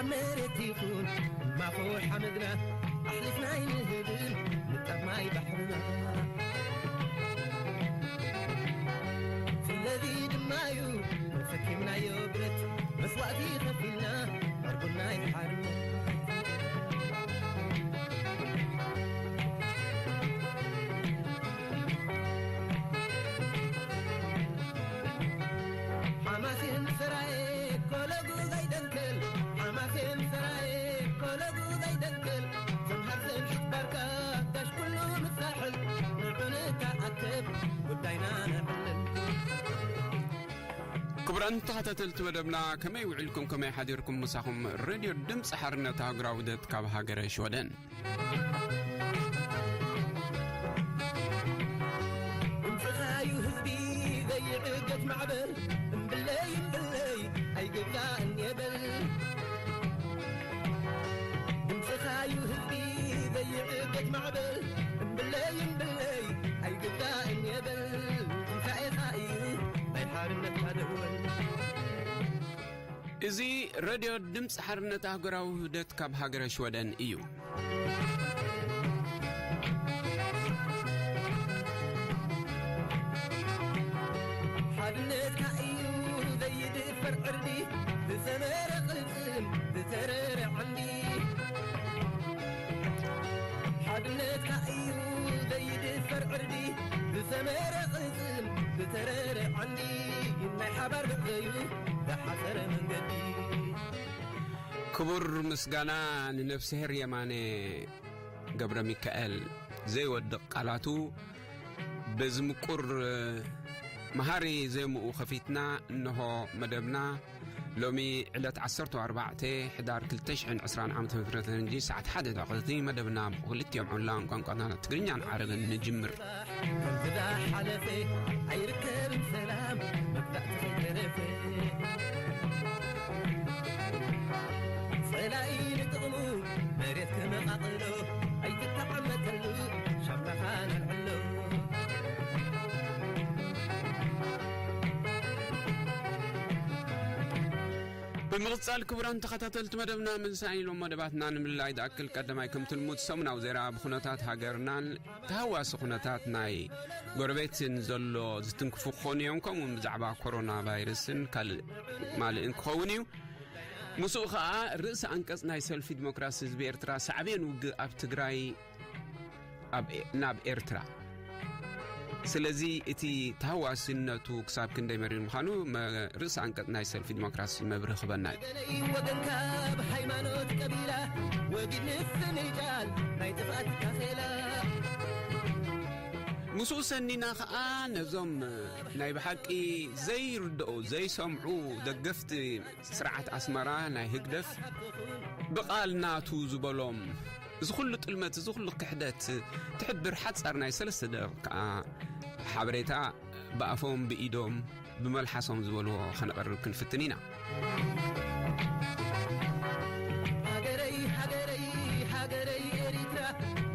መሬት ይኹን ማኹ ሓመድና ኣሕሊፍና ኣይንህብን ንጠብ ማይ ባሕርና። ስለዚ ድማ እዩ ተሰኪምናዮ ብረት መስዋእቲ ከፊልና ዕርቡና ይሓርነት። ሓማሴን ሰራየ ኮለጉ ዘይደንክል፣ ሓማሴን ሰራየ ኮለጉ ዘይደንክል፣ ዘምሃር ዘምሽት ባርካ ጋሽ ኩሉ ምሳሕል፣ ንዑ ንተኣከብ ጉዳይና ነዕልል። ክቡራን ተኸታተልቲ መደብና፣ ከመይ ውዒልኩም፣ ከመይ ሓዲርኩም? ምሳኹም ሬድዮ ድምፂ ሓርነት ኣህጉራዊ ውህደት ካብ ሃገረ ሽወደን። ድምፅኻዩ ህዝቢ ዘይዕገት ማዕበል፣ እምብለይ እምብለይ ኣይግባእን የበል። ድምፅኻዩ ህዝቢ ዘይዕገት ማዕበል፣ እምብለይ እምብለይ ኣይግባእን የበል። ትንሳኤኻ እዩ ናይ ሓርነትካ ደወል። እዚ ሬድዮ ድምፂ ሓርነት ኣህጉራዊ ውህደት ካብ ሃገረ ሽወደን እዩ። ሓድነትካ እዩ ዘይድፈር ዕርዲ፣ ዝሰመረ ቅልጽም ዝተረረ ዓንዲ። ሓድነትካ እዩ ዘይድፈር ዕርዲ፣ ዝሰመረ ቅልጽም ዝተረረ ዓንዲ። ናይ ሓባር መዕበዩ ዝሓጸረ መንገዲ። ክቡር ምስጋና ንነፍስሄር የማነ ገብረ ሚካኤል፣ ዘይወድቕ ቃላቱ በዚ ምቁር መሃሪ ዜምኡ ከፊትና። እንሆ መደብና ሎሚ ዕለት ዓሰርተ ኣርባዕተ ሕዳር ክልተ ሽሕን ዕስራን ዓመተ ምህረት ፈረንጂ ሰዓት ሓደ ዳቕቕቲ መደብና ብክልቲኦም ኦንላይን ቋንቋታት ትግርኛን ዓረብን ንጅምር። ከምቲ ዝሓለፈ ኣይርከብን ሰላም መግዛእቲ ከይተረፈ። ጸላኢ ንጥቕሙ መሬት ከመቓቕሎ ኣይትተዓመተሉ ሻምናኻ ነልዕሎ። ብምቕጻል ክቡራን ተኸታተልቲ መደብና፣ ምንሳይ ኢሎም መደባትና ንምልላይ ዝኣክል ቀዳማይ ከምቲ ልሙድ ሰሙናዊ ዜራ ብኩነታት ሃገርናን ተሃዋሲ ኩነታት ናይ ጎረቤትን ዘሎ ዝትንክፉ ክኾኑ እዮም። ከምኡውን ብዛዕባ ኮሮና ቫይረስን ካልእ ማልእን ክኸውን እዩ። ምስኡ ኸኣ ርእሰ ኣንቀጽ ናይ ሰልፊ ዲሞክራሲ ህዝቢ ኤርትራ፣ ሳዕቤን ውግእ ኣብ ትግራይ ኣብ ኤ-፣ ናብ ኤርትራ። ስለዚ እቲ ተሃዋስነቱ ክሳብ ክንደይ መሪር ምዃኑ መ-፣ ርእሰ ኣንቀጽ ናይ ሰልፊ ዲሞክራሲ መብርሂ ክበና እዩ። ገለይ ወገንካ ብሃይማኖት ቀቢላ ወጊድ ምፍንጃል ናይ ጥፍኣት ካኼላ። ምስኡ ሰኒና ኸኣ ነዞም ናይ ብሓቂ ዘይርድኦ ዘይሰምዑ ደገፍቲ ስርዓት ኣስመራ ናይ ህግደፍ ብቓል ናቱ ዝበሎም፣ እዚ ኩሉ ጥልመት፣ እዚ ኩሉ ክሕደት ትሕብር ሓጻር ናይ ሰለስተ ደቂቕ ከኣ ሓበሬታ ብኣፎም ብኢዶም ብመልሓሶም ዝበልዎ ከነቐርብ ክንፍትን ኢና። ሃገረይ፣ ሃገረይ፣ ሃገረይ ኤሪትራ፣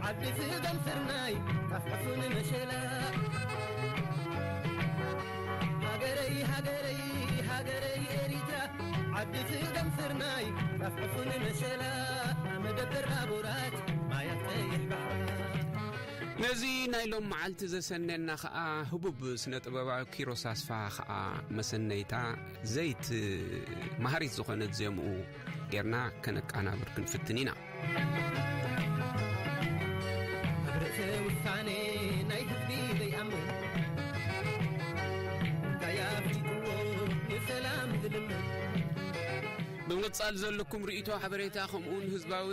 ዓዲ ስጋን ስርናይ፣ ጣፍ ዕፉን መሸላ። ሃገረይ፣ ሃገረይ፣ ሃገረይ ኤሪትራ፣ ዓዲ ስጋን ስርናይ፣ ጣፍ ዕፉን መሸላ፣ መደበር ባቡራት፣ ማያት ቀይሕ ባሕራ። ነዚ ናይ ሎም መዓልቲ ዘሰነና ኸኣ ህቡብ ስነ ጥበባዊ ኪሮስ ኣስፋ ኸኣ መሰነይታ ዘይት መሃሪት ዝኾነት ዜምኡ ጌርና ከነቃናብር ክንፍትን ኢና። ኣብ ርእሰ ውሳኔ ናይ ህዝቢ ዘይኣምን፣ እንታይ ኣፍሊጥዎ ንሰላም ዝልምን? ብምቕጻል ዘለኩም ርእይቶ፣ ሓበሬታ፣ ከምኡውን ህዝባዊ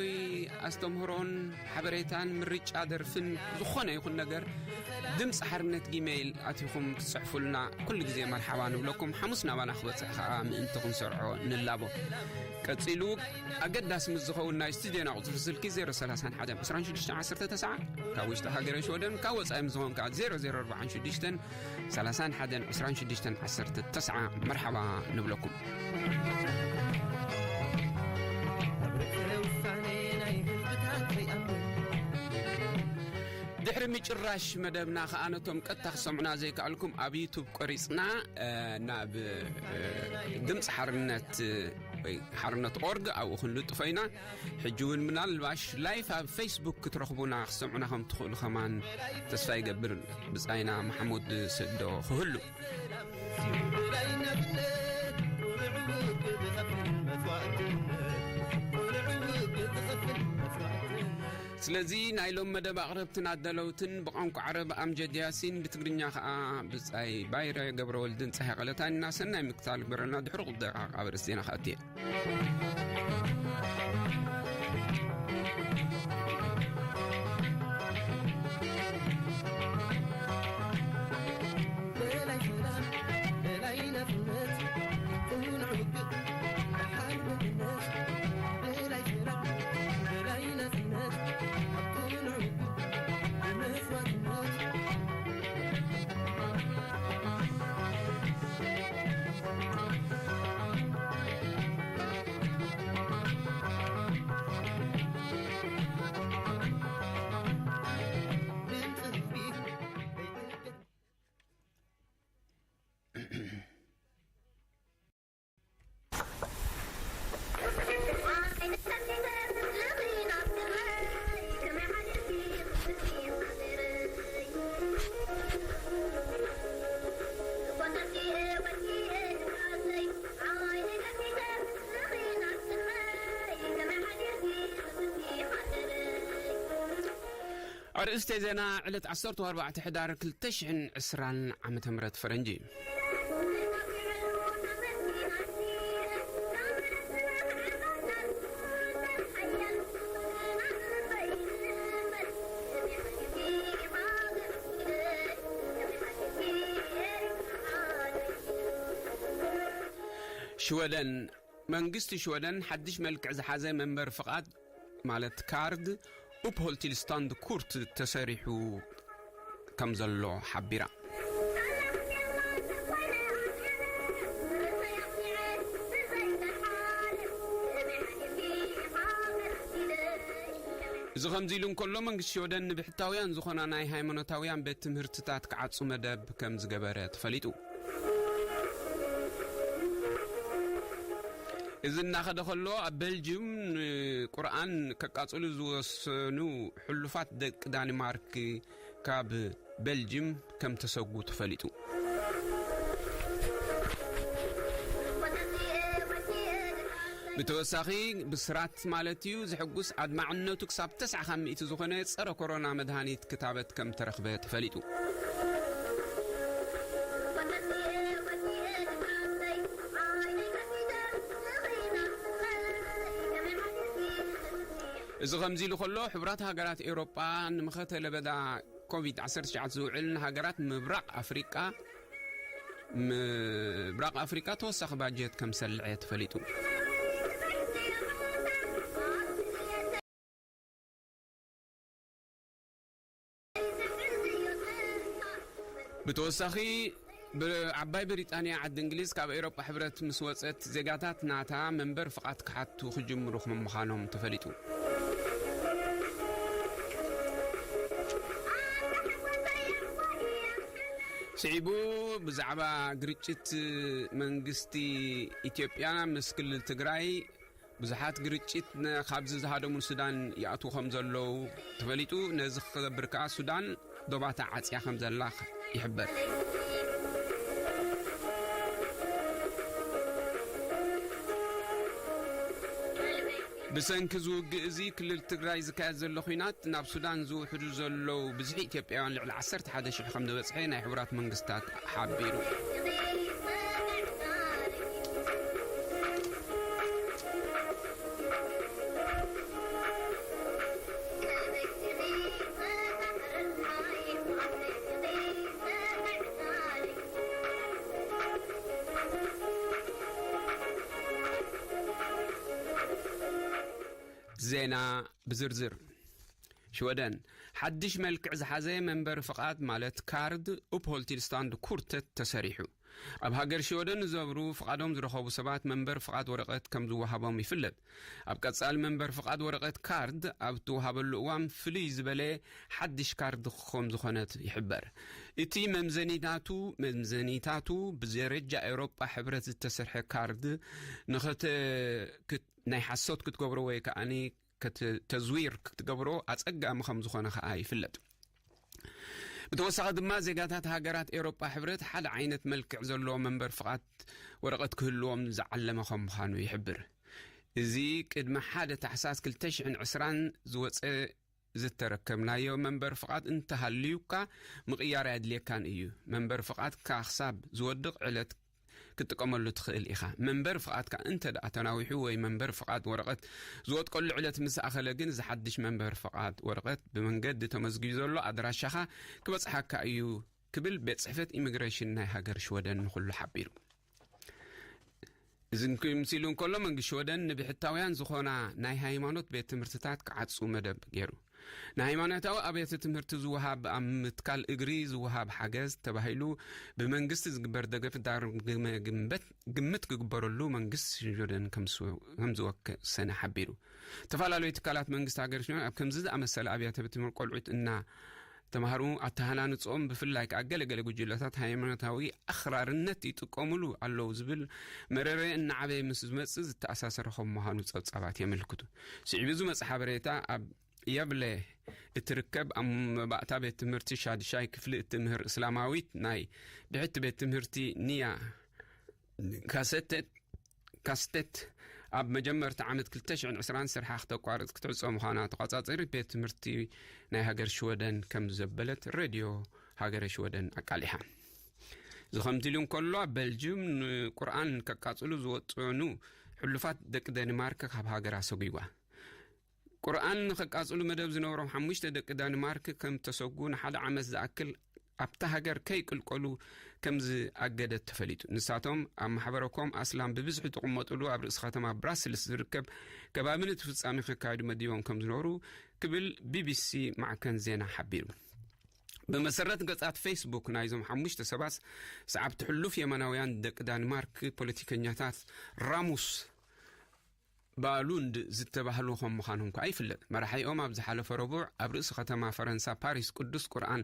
ኣስተምህሮን ሓበሬታን ምርጫ ደርፍን ዝኾነ ይኹን ነገር ድምፂ ሓርነት ጊሜይል ኣቲኹም ክትጽሕፉልና ኩሉ ግዜ መርሓባ ንብለኩም። ሓሙስ ናባና ክበጽሕ ከኣ ምእንቲ ክንሰርዖ ንላቦ። ቀጺሉ ኣገዳሲ ምስ ዝኸውን ናይ ስቱድዮና ቁጽሪ ስልኪ ዜሮ ሰላሳ ሓደ ዕስራን ሽዱሽተን ዓሰርተ ተስዓ፣ ካብ ውሽጢ ሃገረ ሽወደን፣ ካብ ወጻኢ ምስ ዝኾን ከኣ ዜሮ ዜሮ ኣርባዓን ሽዱሽተን ሰላሳን ሓደን ዕስራን ሽዱሽተን ዓሰርተ ተስዓ መርሓባ ንብለኩም። ኣብ ርእሰ ውሳኔ ናይ ህዝብታት ዘይኣምን። ድሕሪ ምጭራሽ መደብና ከኣ ነቶም ቀጥታ ክሰምዑና ዘይከኣልኩም ኣብ ዩቱብ ቆሪጽና፣ እ፣ ናብ፣ እ፣ ድምፂ ሓርነት፣ እ፣ ወይ ሓርነት ኦርግ ኣብኡ ክንልጥፎ ኢና። ሕጂ እውን ምናልባሽ ላይፍ ኣብ ፌስቡክ ክትረኽቡና ክሰምዑና ከም ትኽእሉ ከማን ተስፋ ይገብር። ብጻይና ማሕሙድ ሰዶ ክህሉ። ስለዚ ናይ ሎም መደብ ኣቕረብትን ኣዳለውትን ብቋንቋ ዓረብ ኣምጀድ ያሲን፣ ብትግርኛ ከኣ ብጻይ ባይረ ገብረ ወልድን ጸሃይ ቀለታን ኢና። ሰናይ ምክታል ግበረልና። ድሕሪ ቁደቃ ኣብ ርእሲ ዜና ከኣትየ። ኣርእስተ ዜና ዕለት ዓሰርተ ኣርባዕተ ሕዳር ክልተ ሽሕን ዕስራን ዓመተ ምህረት ፈረንጂ። ሽወደን፣ መንግስቲ ሽወደን ሓድሽ መልክዕ ዝሓዘ መንበር ፍቓድ ማለት ካርድ ኡፕሆልቲልስታንድ ኩርት ተሰሪሑ ከም ዘሎ ሓቢራ። እዚ ከምዚ ኢሉ እንከሎ፣ መንግስቲ ሽወደን ንብሕታውያን ዝኾና ናይ ሃይማኖታውያን ቤት ትምህርትታት ክዓጹ መደብ ከም ዝገበረ ተፈሊጡ። እዚ እናኸደ ከሎ፣ ኣብ ቤልጅም ንቁርኣን ከቃጽሉ ዝወሰኑ ሕሉፋት ደቂ ዳንማርክ ካብ ቤልጅም ከም ተሰጉ ተፈሊጡ። ብተወሳኺ፣ ብስራት ማለት እዩ፣ ዘሕጉስ ኣድማዕነቱ ክሳብ ተስዓ ካብ ሚእቲ ዝኾነ ጸረ ኮሮና መድሃኒት ክታበት ከም ተረኽበ ተፈሊጡ። እዚ ከምዚ ኢሉ ከሎ፣ ሕቡራት ሃገራት ኤውሮጳ ንመኸተ ለበዳ ኮቪድ ዓሰርተ ትሽዓተ ዝውዕል ንሃገራት ምብራቕ ኣፍሪቃ፣ ምብራቕ ኣፍሪቃ ተወሳኺ ባጀት ከም ሰልዐ ተፈሊጡ። ብተወሳኺ፣ ብዓባይ ብሪጣንያ ዓዲ እንግሊዝ ካብ ኤውሮጳ ሕብረት ምስ ወጸት፣ ዜጋታት ናታ መንበር ፍቓድ ክሓቱ ክጅምሩ ከም ምዃኖም ተፈሊጡ። ስዒቡ፣ ብዛዕባ ግርጭት መንግስቲ ኢትዮጵያ ምስ ክልል ትግራይ፣ ብዙሓት ግርጭት ነ-፣ ካብዚ ዝሃደሙ ሱዳን ይኣትዉ ከም ዘለዉ ተፈሊጡ። ነዚ ክገብር ከኣ ሱዳን ዶባታ ዓጽያ ከም ዘላ ይሕበር። ብሰንኪ እዚ ውግእ እዚ፣ ክልል ትግራይ ዝካየድ ዘሎ ኲናት፣ ናብ ሱዳን ዝውሕዱ ዘለዉ ብዝሒ ኢትዮጵያውያን ልዕሊ ዓሰርተ ሓደ ሽሕ ከም ዝበጽሐ ናይ ሕቡራት መንግስታት ሓቢሩ። ዜና ብዝርዝር። ሽወደን፣ ሓድሽ መልክዕ ዝሓዘ መንበሪ ፍቓድ ማለት ካርድ ኡፕሆልቲልስታንድ ኩርተት ተሰሪሑ። ኣብ ሃገር ሽወደን ዝዘብሩ ፍቓዶም ዝረኸቡ ሰባት መንበር ፍቓድ ወረቐት ከም ዝወሃቦም ይፍለጥ። ኣብ ቀጻሊ መንበር ፍቓድ ወረቐት ካርድ ኣብ እትወሃበሉ እዋን ፍልይ ዝበለ ሓድሽ ካርድ ከም ዝኾነት ይሕበር። እቲ መምዘኒታቱ መምዘኒታቱ ብደረጃ ኤውሮጳ ሕብረት ዝተሰርሐ ካርድ ንኸተ ክት- ናይ ሓሶት ክትገብሮ ወይ ከኣኒ ከት- ተዝዊር ክትገብሮ ኣጸጋሚ ከም ዝኾነ ከኣ ይፍለጥ። ብተወሳኺ ድማ ዜጋታት ሃገራት ኤውሮጳ ሕብረት ሓደ ዓይነት መልክዕ ዘለዎ መንበር ፍቓድ ወረቐት ክህልዎም ዝዓለመ ከም ምዃኑ ይሕብር። እዚ ቅድሚ ሓደ ታሕሳስ ክልተ ሽሕን ዕስራን ዝወፀ ዝተረከብናዮ መንበር ፍቓድ እንተሃልዩካ ምቕያር ኣየድልየካን እዩ። መንበር ፍቓድካ ክሳብ ዝወድቕ ዕለት ክትጥቀመሉ ትኽእል ኢኻ። መንበር ፍቓድካ እንተ ደኣ ተናዊሑ ወይ መንበር ፍቓድ ወረቐት ዝወጥቀሉ ዕለት ምስ ኣኸለ ግን ዝሓድሽ መንበር ፍቓድ ወረቐት ብመንገዲ ተመዝጊቡ ዘሎ ኣድራሻኻ ክበጽሓካ እዩ ክብል ቤት ጽሕፈት ኢሚግሬሽን ናይ ሃገር ሽወደን ንኹሉ ሓቢሩ። እዚ ክምሲሉ እንከሎ መንግስቲ ሽወደን ንብሕታውያን ዝኾና ናይ ሃይማኖት ቤት ትምህርትታት ክዓጹ መደብ ገይሩ። ንሃይማኖታዊ ኣብያተ ትምህርቲ ዝወሃብ ኣብ ምትካል እግሪ ዝወሃብ ሓገዝ ተባሂሉ ብመንግስቲ ዝግበር ደገፍ ዳርግመ ግምት ግምት ክግበረሉ መንግስቲ ሽወደን ከም ዝወሰነ ሓቢሩ። ዝተፈላለዩ ትካላት መንግስቲ ሃገር ሽወደን ኣብ ከምዚ ዝኣመሰለ ኣብያተ ትምህርቲ ቆልዑት እና ተምሃሩ ኣተሃናንጾም ብፍላይ ከኣ ገለገለ ጉጅለታት ሃይማኖታዊ ኣኽራርነት ይጥቀሙሉ ኣለዉ ዝብል መረረ እናዓበየ ምስ ዝመጽእ ዝተኣሳሰረ ከም ምዃኑ ጸብጻባት የመልክቱ። ስዒቡ ዝመጽእ ሓበሬታ ኣብ የብለ እትርከብ ኣብ መባእታ ቤት ትምህርቲ ሻድሻይ ክፍሊ እትምህር እስላማዊት ናይ ብሕቲ ቤት ትምህርቲ ኒያ ካሰተት ካስቴት ኣብ መጀመርታ ዓመት ክልተ ሽሕን ዕስራን ስርሓ ክተቋርጽ ክትዕጾ ምዃና ተቋጻጸሪ ቤት ትምህርቲ ናይ ሃገር ሽወደን ከም ዘበለት ሬድዮ ሃገረ ሽወደን ኣቃሊሓ። እዚ ከምዚ ኢሉ እንከሎ ኣብ ቤልጅም ንቁርኣን ከቃጽሉ ዝወጠኑ ሕሉፋት ደቂ ደንማርክ ካብ ሃገራ ሰጒጓ። ቁርኣን ንኸቃጽሉ መደብ ዝነበሮም ሓሙሽተ ደቂ ዳንማርክ ከም ተሰጉ ንሓደ ዓመት ዝኣክል ኣብታ ሃገር ከይቅልቀሉ ከም ዝኣገደት ተፈሊጡ። ንሳቶም ኣብ ማሕበረኮም ኣስላም ብብዝሒ ዝቕመጥሉ ኣብ ርእሲ ከተማ ብራስልስ ዝርከብ ከባቢ ነቲ ፍጻሜ ከካይዱ መዲቦም ከም ዝነበሩ ክብል ቢቢሲ ማዕከን ዜና ሓቢሩ። ብመሰረት ገጻት ፌስቡክ ናይዞም ሓሙሽተ ሰባት ሰዓብቲ ሕሉፍ የማናውያን ደቂ ዳንማርክ ፖለቲከኛታት ራሙስ ባሉንድ ዝተባህሉ ከም ምዃኖም ከኣ ይፍለጥ። መራሒኦም ኣብ ዝሓለፈ ረቡዕ ኣብ ርእሲ ከተማ ፈረንሳ ፓሪስ ቅዱስ ቁርኣን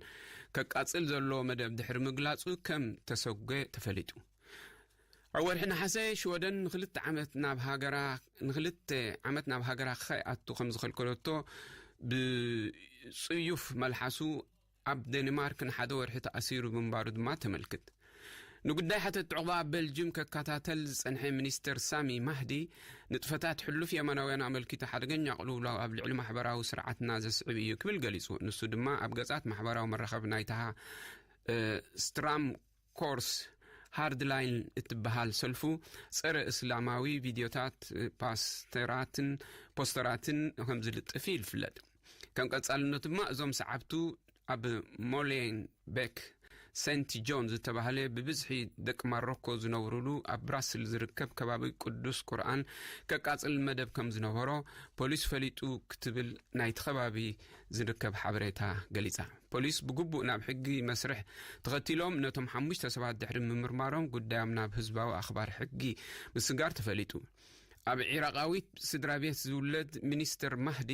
ከቃጽል ዘለዎ መደብ ድሕሪ ምግላጹ ከም ተሰጎ ተፈሊጡ። ኣብ ወርሒ ነሓሰ ሽወደን ንክልተ ዓመት ናብ ሃገራ ንክልተ ዓመት ናብ ሃገራ ከይኣቱ ከም ዝኸልከለቶ ብጽዩፍ መልሓሱ ኣብ ደንማርክ ንሓደ ወርሒ ተኣሲሩ ምንባሩ ድማ ተመልክት። ንጉዳይ ሓተት ዑቕባ ኣብ ቤልጅም ከከታተል ዝጸንሐ ሚኒስተር ሳሚ ማህዲ ንጥፈታት ሕሉፍ የማናውያን ኣመልኪቱ ሓደገኛ ቅልውላው ኣብ ልዕሊ ማሕበራዊ ስርዓትና ዘስዕብ እዩ ክብል ገሊጹ። ንሱ ድማ ኣብ ገጻት ማሕበራዊ መራኸቢ ናይታ ስትራም ኮርስ ሃርድላይን እትበሃል ሰልፉ ጸረ እስላማዊ ቪድዮታት ፓስተራትን ፖስተራትን ከም ዝልጥፍ ይፍለጥ። ከም ቀጻልነቱ ድማ እዞም ሰዓብቱ ኣብ ሞሌንቤክ ሴንት ጆን ዝተባህለ ብብዝሒ ደቂ ማሮኮ ዝነብሩሉ ኣብ ብራስል ዝርከብ ከባቢ ቅዱስ ቁርኣን ከቃጽል መደብ ከም ዝነበሮ ፖሊስ ፈሊጡ ክትብል ናይቲ ከባቢ ዝርከብ ሓበሬታ ገሊጻ። ፖሊስ ብግቡእ ናብ ሕጊ መስርሕ ተኸቲሎም ነቶም ሓሙሽተ ሰባት ድሕሪ ምምርማሮም ጉዳዮም ናብ ህዝባዊ ኣኽባር ሕጊ ምስጋር ተፈሊጡ። ኣብ ዒራቓዊት ስድራ ቤት ዝውለድ ሚኒስትር ማህዲ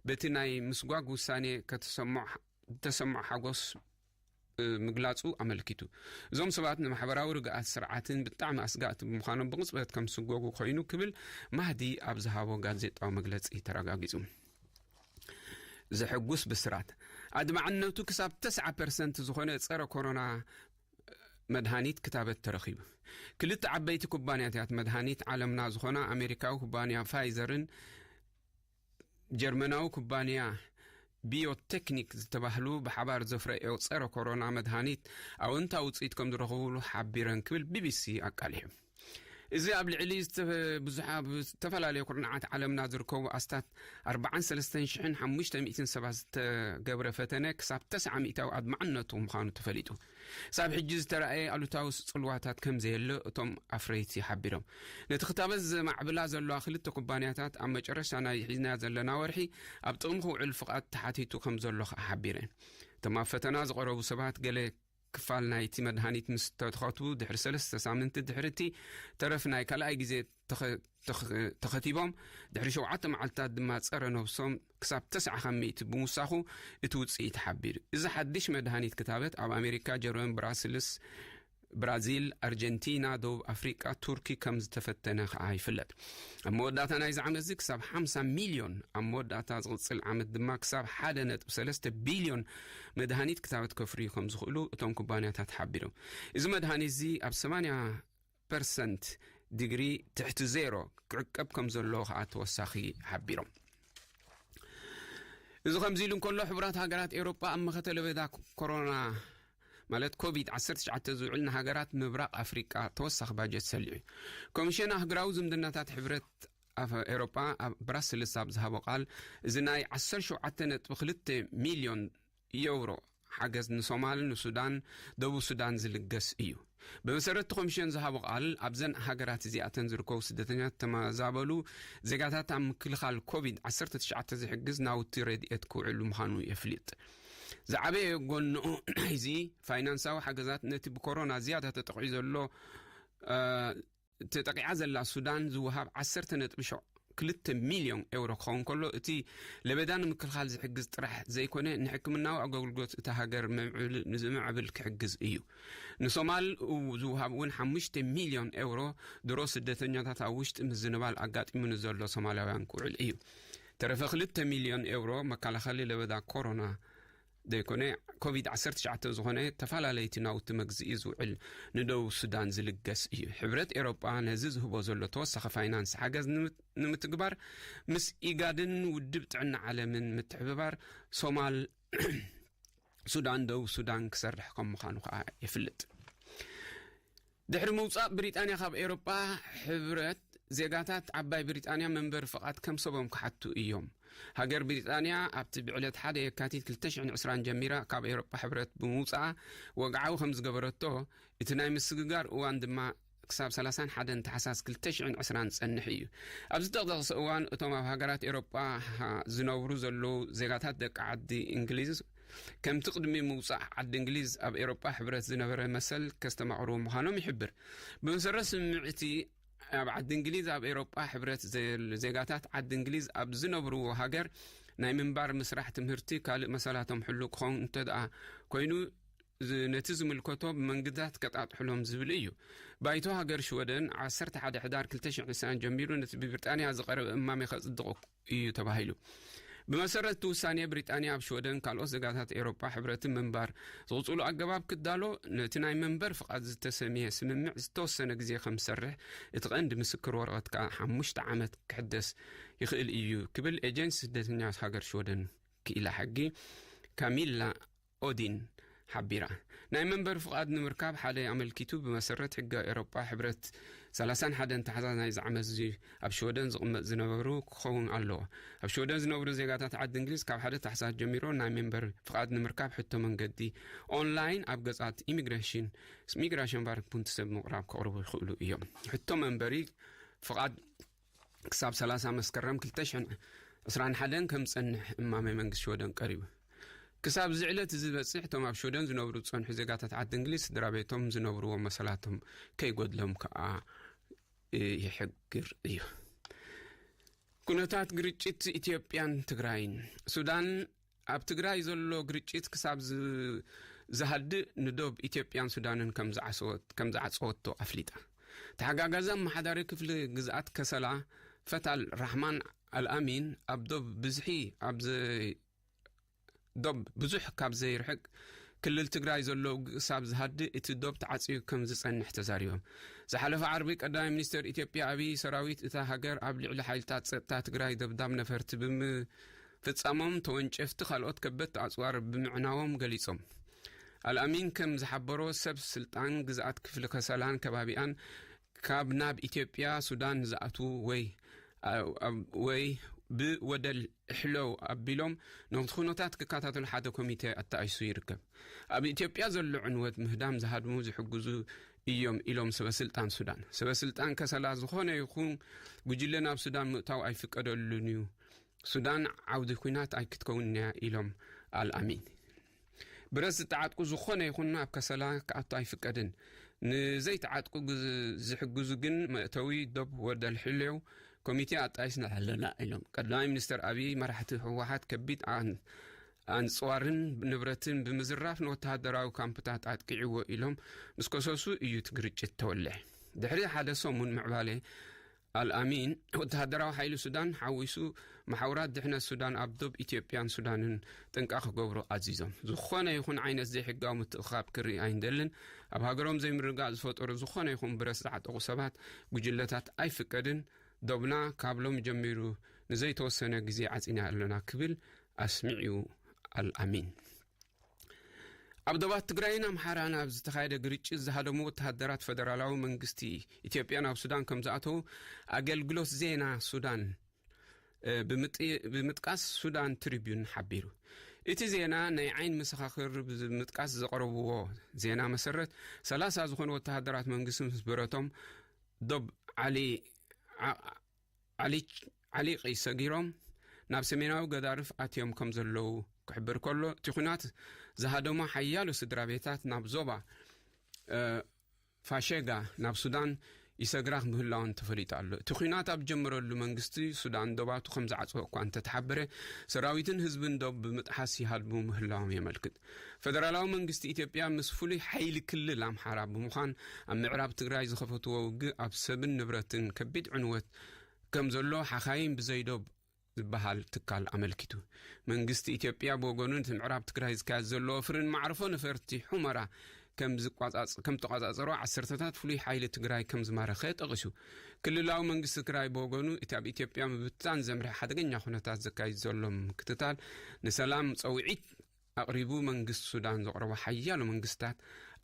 በቲ ናይ ምስጓግ ውሳኔ ከተሰምዖ ዝተሰምዖ ሓጎስ ምግላጹ ኣመልኪቱ። እዞም ሰባት ንማሕበራዊ ርግኣት ስርዓትን ብጣዕሚ ኣስጋእቲ ብምዃኖም ብቕጽበት ከም ዝስጎጉ ኮይኑ ክብል ማህዲ ኣብ ዝሃቦ ጋዜጣዊ መግለጺ ተረጋጊጹ። ዘሐጉስ ብስራት። ኣድማዕነቱ ክሳብ ተስዓ ፐርሰንት ዝኾነ ጸረ ኮሮና መድሃኒት ክታበት ተረኺቡ። ክልተ ዓበይቲ ኩባንያታት መድሃኒት ዓለምና ዝኾና ኣሜሪካዊ ኩባንያ ፋይዘርን ጀርመናዊ ኩባንያ ቢዮቴክኒክ ዝተባህሉ ብሓባር ዘፍረዮ ጸረ ኮሮና መድሃኒት ኣወንታዊ ውጽኢት ከም ዝረኽብሉ ሓቢረን ክብል ቢቢሲ ኣቃሊሑ። እዚ ኣብ ልዕሊ ዝተፈ- ብዙሓ- ዝተፈላለዩ ኩርናዓት ዓለምና ዝርከቡ ኣስታት ኣርባዓን ሰለስተን ሽሕን ሓሙሽተ ሚእትን ሰባት ዝተገብረ ፈተነ ክሳብ ተስዓ ሚእታዊ ኣድማዕነቱ ምዃኑ ተፈሊጡ። ሳብ ሕጂ ዝተራእየ ኣሉታዊ ጽልዋታት ከም ዘየለ እቶም ኣፍረይቲ ሓቢሮም። ነቲ ክታበት ዘማዕብላ ዘለዋ ክልተ ኩባንያታት ኣብ መጨረሻ ናይ ሒዝና ዘለና ወርሒ ኣብ ጥቕሚ ክውዕል ፍቓድ ተሓቲቱ ከም ዘሎ ከኣ ሓቢረን። እቶም ኣብ ፈተና ዝቐረቡ ሰባት ገለ ክፋል ናይቲ መድሃኒት ምስ ተኸትቡ ድሕሪ ሰለስተ ሳምንቲ፣ ድሕሪ እቲ ተረፍ ናይ ካልኣይ ግዜ ተኸ-፣ ተኸ-፣ ተኸቲቦም ድሕሪ ሸውዓተ መዓልታት ድማ ጸረ ነብሶም ክሳብ ተስዓ ካብ ሚእቲ ብምውሳኹ እቲ ውጽኢት ሓቢሩ። እዚ ሓድሽ መድሃኒት ክታበት ኣብ ኣሜሪካ፣ ጀርመን፣ ብራስልስ፣ ብራዚል፣ ኣርጀንቲና፣ ደቡብ ኣፍሪቃ፣ ቱርኪ ከም ዝተፈተነ ከኣ ይፍለጥ። ኣብ መወዳእታ ናይዚ ዓመት እዚ ክሳብ ሓምሳ ሚልዮን፣ ኣብ መወዳእታ ዝቕጽል ዓመት ድማ ክሳብ ሓደ ነጥቢ ሰለስተ ቢልዮን መድሃኒት ክታበት ከፍርዩ ከም ዝኽእሉ እቶም ኩባንያታት ሓቢሮም። እዚ መድሃኒት እዚ ኣብ ሰማንያ ፐርሰንት ዲግሪ ትሕቲ ዜሮ ክዕቀብ ከም ዘለዎ ከኣ ተወሳኺ ሓቢሮም። እዚ ከምዚ ኢሉ እንከሎ፣ ሕቡራት ሃገራት ኤውሮጳ ኣብ መኸተ ለበዳ ኮሮና፣ ማለት ኮቪድ ዓሰርተ ትሽዓተ ዝውዕል ንሃገራት ምብራቕ ኣፍሪቃ ተወሳኺ ባጀት ሰሊዑ። ኮሚሽን ኣህጉራዊ ዝምድናታት ሕብረት ኣፍ-፣ ኤውሮጳ ኣብ ብራስልስ ኣብ ዝሃቦ ቃል፣ እዚ ናይ ዓሰርተ ሸውዓተ ነጥቢ ክልተ ሚልዮን ዩሮ ሓገዝ ንሶማል፣ ንሱዳን፣ ደቡብ ሱዳን ዝልገስ እዩ። ብመሰረት እቲ ኮሚሽን ዝሃቦ ቃል፣ ኣብዘን ሃገራት እዚኣተን ዝርከቡ ስደተኛታት ተመዛበሉ ዜጋታት ኣብ ምክልኻል ኮቪድ ዓሰርተ ትሽዓተ ዝሕግዝ ናውቲ ረድኤት ክውዕሉ ምዃኑ የፍልጥ። ዝዓበየ ጎንኡ ናይዚ ፋይናንሳዊ ሓገዛት ነቲ ብኮሮና ዝያዳ ተጠቒዑ ዘሎ፣ እ፣ ተጠቂዓ ዘላ ሱዳን ዝወሃብ ዓሰርተ ነጥቢ ክልተ ሚልዮን ኤውሮ ክኸውን ከሎ፣ እቲ ለበዳ ንምክልኻል ዝሕግዝ ጥራሕ ዘይኮነ፣ ንሕክምናዊ ኣገልግሎት እታ ሃገር ምምዕብል-፣ ንዝምዕብል ክሕግዝ እዩ። ንሶማል ዝወሃብ እውን ሓሙሽተ ሚልዮን ኤውሮ ድሮ ስደተኛታት ኣብ ውሽጢ ምዝንባል ኣጋጢሙ ንዘሎ ሶማላውያን ክውዕል እዩ። ተረፈ ክልተ ሚልዮን ኤውሮ መከላኸሊ ለበዳ ኮሮና ዘይኮነ፣ ኮቪድ ዓሰርተ ትሽዓተ ዝኾነ ተፈላለይቲ ናውቲ መግዝኢ ዝውዕል ንደቡብ ሱዳን ዝልገስ እዩ። ሕብረት ኤውሮጳ ነዚ ዝህቦ ዘሎ ተወሳኺ ፋይናንስ ሓገዝ ንምት-፣ ንምትግባር ምስ ኢጋድን ውድብ ጥዕና ዓለምን ምትሕብባር ሶማል፣ ሱዳን፣ ደቡብ ሱዳን ክሰርሕ ከም ምዃኑ ከኣ የፍልጥ። ድሕሪ ምውጻእ ብሪጣንያ ካብ ኤውሮጳ ሕብረት፣ ዜጋታት ዓባይ ብሪጣንያ መንበሪ ፍቓድ ከም ሰቦም ክሓቱ እዮም። ሃገር ብሪጣንያ ኣብቲ ብዕለት ሓደ የካቲት ክልተ ሽሕን ዕስራን ጀሚራ ካብ ኤውሮጳ ሕብረት ብምውጻኣ ወግዓዊ ከም ዝገበረቶ፣ እቲ ናይ ምስግጋር እዋን ድማ ክሳብ ሰላሳን ሓደን ታሕሳስ ክልተ ሽሕን ዕስራን ዝጸንሕ እዩ። ኣብዚ ዝተጠቕሰ እዋን እቶም ኣብ ሃገራት ኤውሮጳ ዝነብሩ ዘለዉ ዜጋታት ደቂ ዓዲ እንግሊዝ፣ ከምቲ ቅድሚ ምውጻእ ዓዲ እንግሊዝ ኣብ ኤውሮጳ ሕብረት ዝነበረ መሰል ከስተማቕርዎ ምዃኖም ይሕብር። ብመሰረት ስምምዕ እቲ ኣብ ዓዲ እንግሊዝ ኣብ ኤውሮጳ ሕብረት ዘ-፣ ዜጋታት ዓዲ እንግሊዝ ኣብ ዝነብርዎ ሃገር ናይ ምንባር፣ ምስራሕ፣ ትምህርቲ፣ ካልእ መሰላቶም ሕሉው ክኸውን እንተ ደኣ ኮይኑ፣ ዝ-፣ ነቲ ዝምልከቶ ብመንግስታት ከጣጥሕሎም ዝብል እዩ። ባይቶ ሃገር ሽወደን ዓሰርተ ሓደ ሕዳር ክልተ ሽሕን ዕስራን ጀሚሩ ነቲ ብብሪጣንያ ዝቐረበ እማመ ከጽድቕ እዩ ተባሂሉ። ብመሰረት እቲ ውሳኔ፣ ብሪጣንያ ኣብ ሽወደን ካልኦት ዜጋታት ኤውሮጳ ሕብረትን ምንባር ዝቕጽሉ ኣገባብ ክዳሎ፣ ነቲ ናይ መንበር ፍቓድ ዝተሰምየ ስምምዕ ዝተወሰነ ግዜ ከም ዝሰርሕ፣ እቲ ቀንዲ ምስክር ወረቐት ከኣ ሓሙሽተ ዓመት ክሕደስ ይኽእል እዩ ክብል ኤጀንሲ ስደተኛ ሃገር ሽወደን ክኢላ ሕጊ ካሚላ ኦዲን ሓቢራ። ናይ መንበር ፍቓድ ንምርካብ ሓደ ኣመልኪቱ፣ ብመሰረት ሕጊ ኤውሮጳ ሕብረት ሰላሳን ሓደን ታሕሳስ ናይዚ ዓመት እዚ ኣብ ሽወደን ዝቕመጥ ዝነበሩ ክኸውን ኣለዎ። ኣብ ሽወደን ዝነብሩ ዜጋታት ዓዲ እንግሊዝ ካብ ሓደ ታሕሳስ ጀሚሩ ናይ መንበር ፍቓድ ንምርካብ ሕቶ መንገዲ ኦንላይን ኣብ ገጻት ኢሚግሬሽን፣ ሚግራሽን ቫርክ ፑንት ሰብ ምቕራብ ከቕርቡ ይኽእሉ እዮም። ሕቶ መንበሪ ፍቓድ ክሳብ ሰላሳ መስከረም ክልተ ሽሕን ዕስራን ሓደን ከም ዝጸንሕ እማመ መንግስቲ ሽወደን ቀሪቡ። ክሳብ እዚ ዕለት እዚ ዝበጽሕ፣ እቶም ኣብ ሽወደን ዝነብሩ ዝጸንሑ ዜጋታት ዓዲ እንግሊዝ ስድራ ቤቶም ዝነብርዎ መሰላቶም ከይጎድሎም ከኣ ይሕግር እዩ። ኩነታት ግርጭት ኢትዮጵያን ትግራይን። ሱዳን ኣብ ትግራይ ዘሎ ግርጭት ክሳብ ዝ-፣ ዝሃድእ ንዶብ ኢትዮጵያን ሱዳንን ከም ዝዓሰወት-፣ ከም ዝዓጸወቶ ኣፍሊጣ። ተሓጋጋዚ ኣመሓዳሪ ክፍሊ ግዝኣት ከሰላ ፈታል ራሕማን ኣልኣሚን ኣብ ዶብ ብዝሒ ኣብ ዘ-፣ ዶብ ብዙሕ ካብ ዘይርሕቅ ክልል ትግራይ ዘሎ ውግእ ክሳብ ዝሃድእ እቲ ዶብ ተዓጽዩ ከም ዝጸንሕ ተዛሪቦም። ዝሓለፈ ዓርቢ ቀዳማይ ሚኒስትር ኢትዮጵያ ኣብይ ሰራዊት እታ ሃገር ኣብ ልዕሊ ሓይልታት ጸጥታ ትግራይ ደብዳብ ነፈርቲ ብምፍጻሞም ተወንጨፍቲ ካልኦት ከበድቲ ኣጽዋር ብምዕናዎም ገሊጾም። ኣልኣሚን ከም ዝሓበሮ ሰብ ስልጣን ግዝኣት ክፍሊ ከሰላን ከባቢኣን ካብ ናብ ኢትዮጵያ፣ ሱዳን ዝኣትዉ ወይ፣ ኣ-፣ ኣብ-፣ ወይ ብወደል እሕለው ኣቢሎም ነቲ ኩነታት ክከታተሉ ሓደ ኮሚቴ ኣተኣይሱ ይርከብ። ኣብ ኢትዮጵያ ዘሎ ዕንወት ምህዳም ዝሃድሙ ዝሕግዙ እዮም ኢሎም ሰበ ስልጣን ሱዳን። ሰበ ስልጣን ከሰላ ዝኾነ ይኹን ጉጅለ ናብ ሱዳን ምእታው ኣይፍቀደሉን እዩ። ሱዳን ዓውዲ ኩናት ኣይክትከውን እያ ኢሎም ኣልኣሚን። ብረት ዝተዓጥቁ ዝኾነ ይኹን ኣብ ከሰላ ክኣቱ ኣይፍቀድን። ንዘይተዓጥቁ ግዝ-፣ ዝሕግዙ ግን መእተዊ ዶብ ወደል ሕሌው ኮሚቴ ኣጣይስና ኣለና ኢሎም። ቀዳማይ ሚኒስትር ኣብይ መራሕቲ ህወሓት ከቢድ ኣን-፣ ኣንፅዋርን ንብረትን ብምዝራፍ ንወተሃደራዊ ካምፕታት ኣጥቂዕዎ ኢሎም ምስ ከሰሱ እዩ እቲ ግርጭት ተወልዐ። ድሕሪ ሓደ ሰሙን ምዕባለ ኣልኣሚን ወተሃደራዊ ሓይሊ ሱዳን ሓዊሱ መሓውራት ድሕነት ሱዳን ኣብ ዶብ ኢትዮጵያን ሱዳንን ጥንቃ ክገብሩ ኣዚዞም። ዝኾነ ይኹን ዓይነት ዘይሕጋዊ ምትእኻብ ክርኢ ኣይንደልን። ኣብ ሃገሮም ዘይምርግጋእ ዝፈጠሩ ዝኾነ ይኹን ብረት ዝዓጠቑ ሰባት፣ ጉጅለታት ኣይፍቀድን። ዶብና ካብ ሎም ጀሚሩ ንዘይተወሰነ ግዜ ዓጺና ኣለና ክብል ኣስሚዑ ኣልኣሚን። ኣብ ዶባት ትግራይን ኣምሓራን ኣብ ዝተኻየደ ግርጭት ዝሃደሙ ወተሃደራት ፈደራላዊ መንግስቲ ኢትዮጵያ ናብ ሱዳን ከም ዝኣተዉ ኣገልግሎት ዜና ሱዳን፣ እ፣ ብምጥ-፣ ብምጥቃስ ሱዳን ትሪቢዩን ሓቢሩ። እቲ ዜና ናይ ዓይን መሰኻኽር ብምጥቃስ ዘቕረብዎ ዜና መሰረት፣ ሰላሳ ዝኾኑ ወተሃደራት መንግስቲ ምስ ብረቶም ዶብ ዓሊ ዓ-፣ ዓሊ-፣ ዓሊቂ ሰጊሮም ናብ ሰሜናዊ ገዳርፍ ኣትዮም ከም ዘለዉ ክሕብር ከሎ፣ እቲ ኲናት ዝሃደሞ ሓያሎ ስድራ ቤታት ናብ ዞባ፣ እ፣ ፋሸጋ ናብ ሱዳን ይሰግራ ምህላወን ተፈሊጡ ኣሎ። እቲ ኲናት ኣብ ጀመረሉ መንግስቲ ሱዳን ዶባቱ ከም ዝዓጽወ እኳ እንተተሓበረ፣ ሰራዊትን ህዝብን ዶብ ብምጥሓስ ይሃድሙ ምህላዎም የመልክት። ፈደራላዊ መንግስቲ ኢትዮጵያ ምስ ፍሉይ ሓይሊ ክልል ኣምሓራ ብምዃን ኣብ ምዕራብ ትግራይ ዝኸፈትዎ ውግእ ኣብ ሰብን ንብረትን ከቢድ ዕንወት ከም ዘሎ ሓኻይም ብዘይ ዶብ ዝበሃል ትካል ኣመልኪቱ። መንግስቲ ኢትዮጵያ ብወገኑ፣ እቲ ምዕራብ ትግራይ ዝካየድ ዘሎ ወፍርን መዕርፎ ነፈርቲ ሑመራ ከም ዝቋጻጽ-፣ ከም ተቋጻጸሮ፣ ዓሰርተታት ፍሉይ ሓይሊ ትግራይ ከም ዝማረኸ ጠቒሱ። ክልላዊ መንግስቲ ትግራይ ብወገኑ፣ እቲ ኣብ ኢትዮጵያ ምብትታን ዘምርሐ ሓደገኛ ኩነታት ዘካይድ ዘሎ ምክትታል ንሰላም ጸውዒት ኣቕሪቡ። መንግስቲ ሱዳን ዘቕረቦ ሓያሎ መንግስታት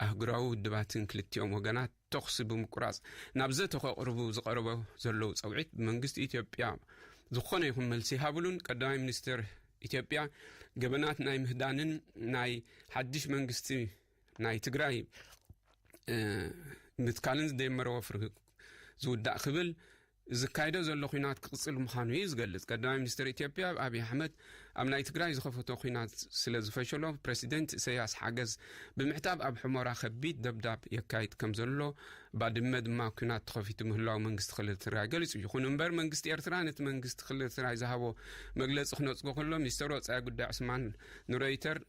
ኣህጉራዊ ውድባትን ክልቲኦም ወገናት ተኹሲ ብምቁራጽ ናብ ዘተ ከቕርቡ ዝቐረቦ ዘለዉ ጸውዒት ብመንግስቲ ኢትዮጵያ ዝኾነ ይኹን መልሲ ይሃብሉን። ቀዳማይ ሚኒስትር ኢትዮጵያ ገበናት ናይ ምህዳንን ናይ ሓድሽ መንግስቲ ናይ ትግራይ፣ እ፣ ምትካልን ዝደመረ ወፍሪ ዝውዳእ ክብል ዝካየዶ ዘሎ ኲናት ክቕጽል ምዃኑ እዩ ዝገልጽ። ቀዳማይ ሚኒስትር ኢትዮጵያ ኣብይ ኣሕመድ ኣብ ናይ ትግራይ ዝኸፈቶ ኲናት ስለ ዝፈሸሎ፣ ፕረሲደንት ኢሳያስ ሓገዝ ብምሕታብ ኣብ ሑመራ ከቢድ ደብዳብ የካይድ ከም ዘሎ፣ ባድመ ድማ ኲናት ተኸፊቱ ምህላው መንግስቲ ክልል ትግራይ ገሊጹ። ይኹን እምበር፣ መንግስቲ ኤርትራ ነቲ መንግስቲ ክልል ትግራይ ዝሃቦ መግለጺ ክነጽጎ ከሎ፣ ሚኒስተር ወጻኢ ጉዳይ ዑስማን ንሮይተር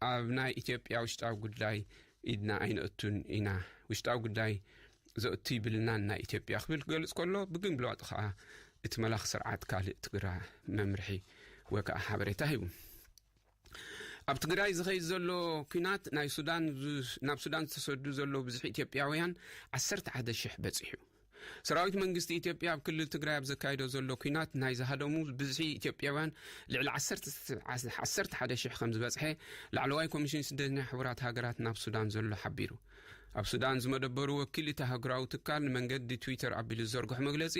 ኣብ ናይ ኢትዮጵያ ውሽጣዊ ጉዳይ ኢድና ኣይነእቱን ኢና፣ ውሽጣዊ ጉዳይ ዘእቱ ይብልናን ናይ ኢትዮጵያ ክብል ክገልጽ ከሎ፣ ብግምብላጡ ከኣ እቲ መላኺ ስርዓት ካልእ ትግራ መምርሒ ወይ ከኣ ሓበሬታ ሂቡ። ኣብ ትግራይ ዝኸይድ ዘሎ ኲናት ናይ ሱዳን ዝ-፣ ናብ ሱዳን ዝተሰዱ ዘለዉ ብዝሒ ኢትዮጵያውያን ዓሰርተ ሓደ ሽሕ በጺሑ። ሰራዊት መንግስቲ ኢትዮጵያ ኣብ ክልል ትግራይ ኣብ ዘካይዶ ዘሎ ኲናት ናይ ዝሃደሙ ብዝሒ ኢትዮጵያውያን ልዕሊ ዓሰርተ፣ ዓሰርተ ሓደ ሽሕ ከም ዝበጽሐ ላዕለዋይ ኮሚሽን ስደተኛ ሕቡራት ሃገራት ናብ ሱዳን ዘሎ ሓቢሩ። ኣብ ሱዳን ዝመደበሩ ወኪል እቲ ኣህጉራዊ ትካል ንመንገዲ ትዊተር ኣቢሉ ዝዘርግሖ መግለጺ፣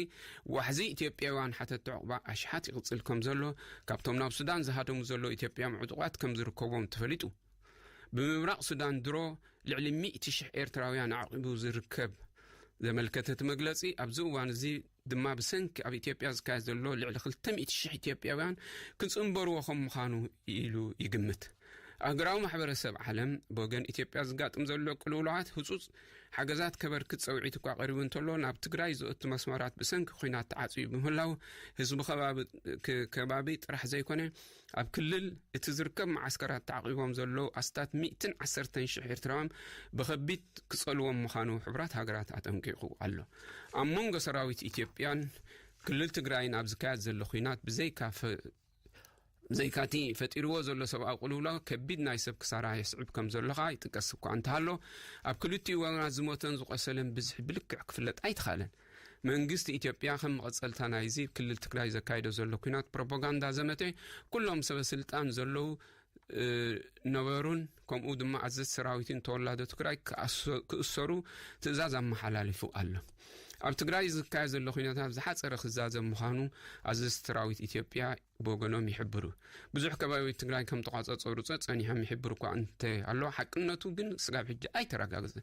ዋሕዚ ኢትዮጵያውያን ሓተቲ ዕቑባ ኣሽሓት ይቕጽል ከም ዘሎ፣ ካብቶም ናብ ሱዳን ዝሃደሙ ዘሎ ኢትዮጵያውያን ዕጡቓት ከም ዝርከቦም ተፈሊጡ። ብምብራቕ ሱዳን ድሮ ልዕሊ ሚእቲ ሽሕ ኤርትራውያን ኣዕቂቡ ዝርከብ ዘመልከተ እቲ መግለጺ፣ ኣብዚ እዋን እዚ ድማ ብሰንኪ ኣብ ኢትዮጵያ ዝካየድ ዘሎ ልዕሊ ክልተ ሚእቲ ሽሕ ኢትዮጵያውያን ክጽንበርዎ ከም ምዃኑ ኢሉ ይግምት። ኣህጉራዊ ማሕበረሰብ ዓለም ብወገን ኢትዮጵያ ዝጋጥም ዘሎ ቅልውላዋት ህጹጽ ሓገዛት ከበርክት ጸውዒት እኳ ቀሪቡ እንተሎ፣ ናብ ትግራይ ዝእቱ መስመራት ብሰንኪ ኲናት ተዓጽዩ ብምህላው፣ ህዝቢ ከባቢ፣ ክ-፣ ከባቢ ጥራሕ ዘይኮነ፣ ኣብ ክልል እቲ ዝርከብ መዓስከራት ተዓቂቦም ዘለዉ ኣስታት ሚእትን ዓሰርተን ሽሕ ኤርትራውያን ብኸቢድ ክጸልዎም ምዃኑ ሕቡራት ሃገራት ኣጠንቂቑ ኣሎ። ኣብ መንጎ ሰራዊት ኢትዮጵያን ክልል ትግራይን ኣብ ዝካየድ ዘሎ ኲናት ብዘይካ ፈ-፣ ብዘይካቲ ፈጢርዎ ዘሎ ሰብኣዊ ቅልውላው ከቢድ ናይ ሰብ ክሳራ የስዕብ ከም ዘሎ ኸኣ ይጥቀስ እኳ እንተሃሎ፣ ኣብ ክልቲኡ ወገናት ዝሞተን ዝቖሰለን ብዝሒ ብልክዕ ክፍለጥ ኣይተኻእለን። መንግስቲ ኢትዮጵያ ከም መቐጸልታ ናይዚ ክልል ትግራይ ዘካይዶ ዘሎ ኲናት ፕሮፓጋንዳ ዘመተ፣ ኩሎም ሰበ ስልጣን ዘለዉ፣ እ፣ ነበሩን ከምኡ ድማ ኣዘዝቲ ሰራዊትን ተወላዶ ትግራይ ክኣሰ-፣ ክእሰሩ ትእዛዝ ኣመሓላሊፉ ኣሎ። ኣብ ትግራይ ዝካየድ ዘሎ ኲነታት ዝሓጸረ ክዛዘም ምዃኑ ኣዘዝቲ ሰራዊት ኢትዮጵያ ብወገኖም ይሕብሩ። ብዙሕ ከባቢ ትግራይ ከም ተቋጸጸሩ ጸ-፣ ጸኒሖም ይሕብሩ እኳ እንተ ኣሎ፣ ሓቅነቱ ግን ስጋብ ሕጂ ኣይተረጋገጸ።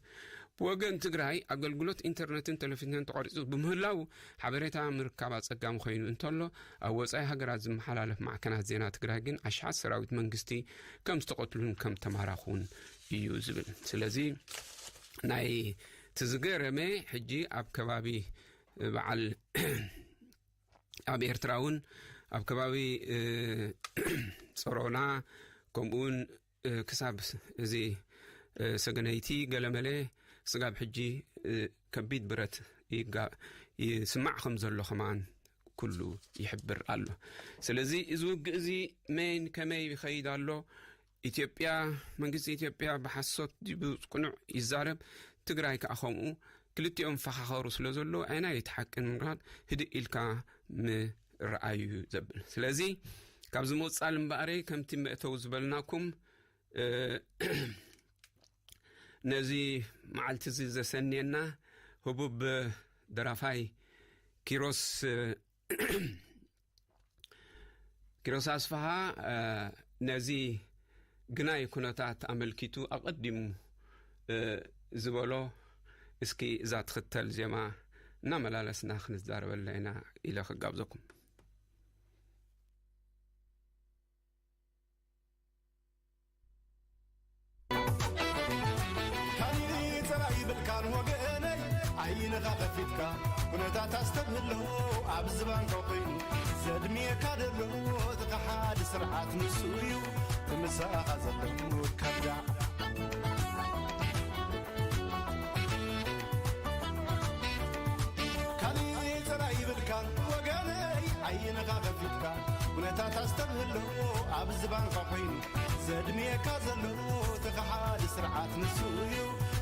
ብወገን ትግራይ ኣገልግሎት ኢንተርነትን ቴሌቪዥንን ተቋሪፁ ብምህላው ሓበሬታ ምርካብ ኣፀጋሚ ኮይኑ እንተሎ፣ ኣብ ወፃኢ ሃገራት ዝመሓላለፍ ማዕከናት ዜና ትግራይ ግን ኣሽሓት ሰራዊት መንግስቲ ከም ዝተቐትሉን ከም ተማራኹን እዩ ዝብል። ስለዚ ናይ ትዝገረመ ሕጂ ኣብ ከባቢ በዓል ኣብ ኤርትራ እውን ኣብ ከባቢ፣ እ፣ ጸሮና፣ ከምኡውን፣ እ፣ ክሳብ እዚ፣ እ፣ ሰገነይቲ ገለመለ ስጋብ ሕጂ፣ እ፣ ከቢድ ብረት ይጋ-፣ ይስማዕ ከም ዘሎ ከማን ኩሉ ይሕብር ኣሎ። ስለዚ እዚ ውግእ እዚ መን ከመይ ይኸይድ ኣሎ? ኢትዮጵያ፣ መንግስቲ ኢትዮጵያ ብሓሶት ድዩ ብቅኑዕ ይዛረብ? ትግራይ ከኣ ከምኡ። ክልቲኦም ይፈኻኸሩ ስለ ዘለዉ፣ ኣየናይ እቲ ሓቂ ንምርካብ ህድእ ኢልካ ምርኣዩ ዘብል። ስለዚ፣ ካብዚ ምቕጻል እምበኣረይ፣ ከምቲ መእተዊ ዝበልናኩም፣ እ፣ ነዚ መዓልቲ እዚ ዘሰንየና ህቡብ ደራፋይ ኪሮስ፣ እ፣ ኪሮስ ኣስፍሃ፣ እ፣ ነዚ ግናይ ኩነታት ኣመልኪቱ ኣቐዲሙ፣ እ፣ ዝበሎ፣ እስኪ እዛ ትኽተል ዜማ እናመላለስና ክንዛረበላ ኢና ኢለ ክጋብዘኩም። ካሊእ ጸላኢ ይብልካን ወገነይ፣ ዓይንኻ ከፊትካ ኩነታት ኣስተብህሎ፣ ኣብ ዝባንካ ኮይኑ ዘድምየካ ደሎ፣ እቲ ከሓዲ ስርዓት ንሱ እዩ፣ ብምሳኻ ዘሎ ከዳዕ። ካሊእ ጸላኢ ይብልካን ወገነይ፣ ዓይንኻ ከፊትካ ኩነታት ኣስተብህሎ፣ ኣብ ዝባንካ ኮይኑ ዘድምየካ ዘሎ፣ እቲ ከሓዲ ስርዓት ንሱ እዩ፣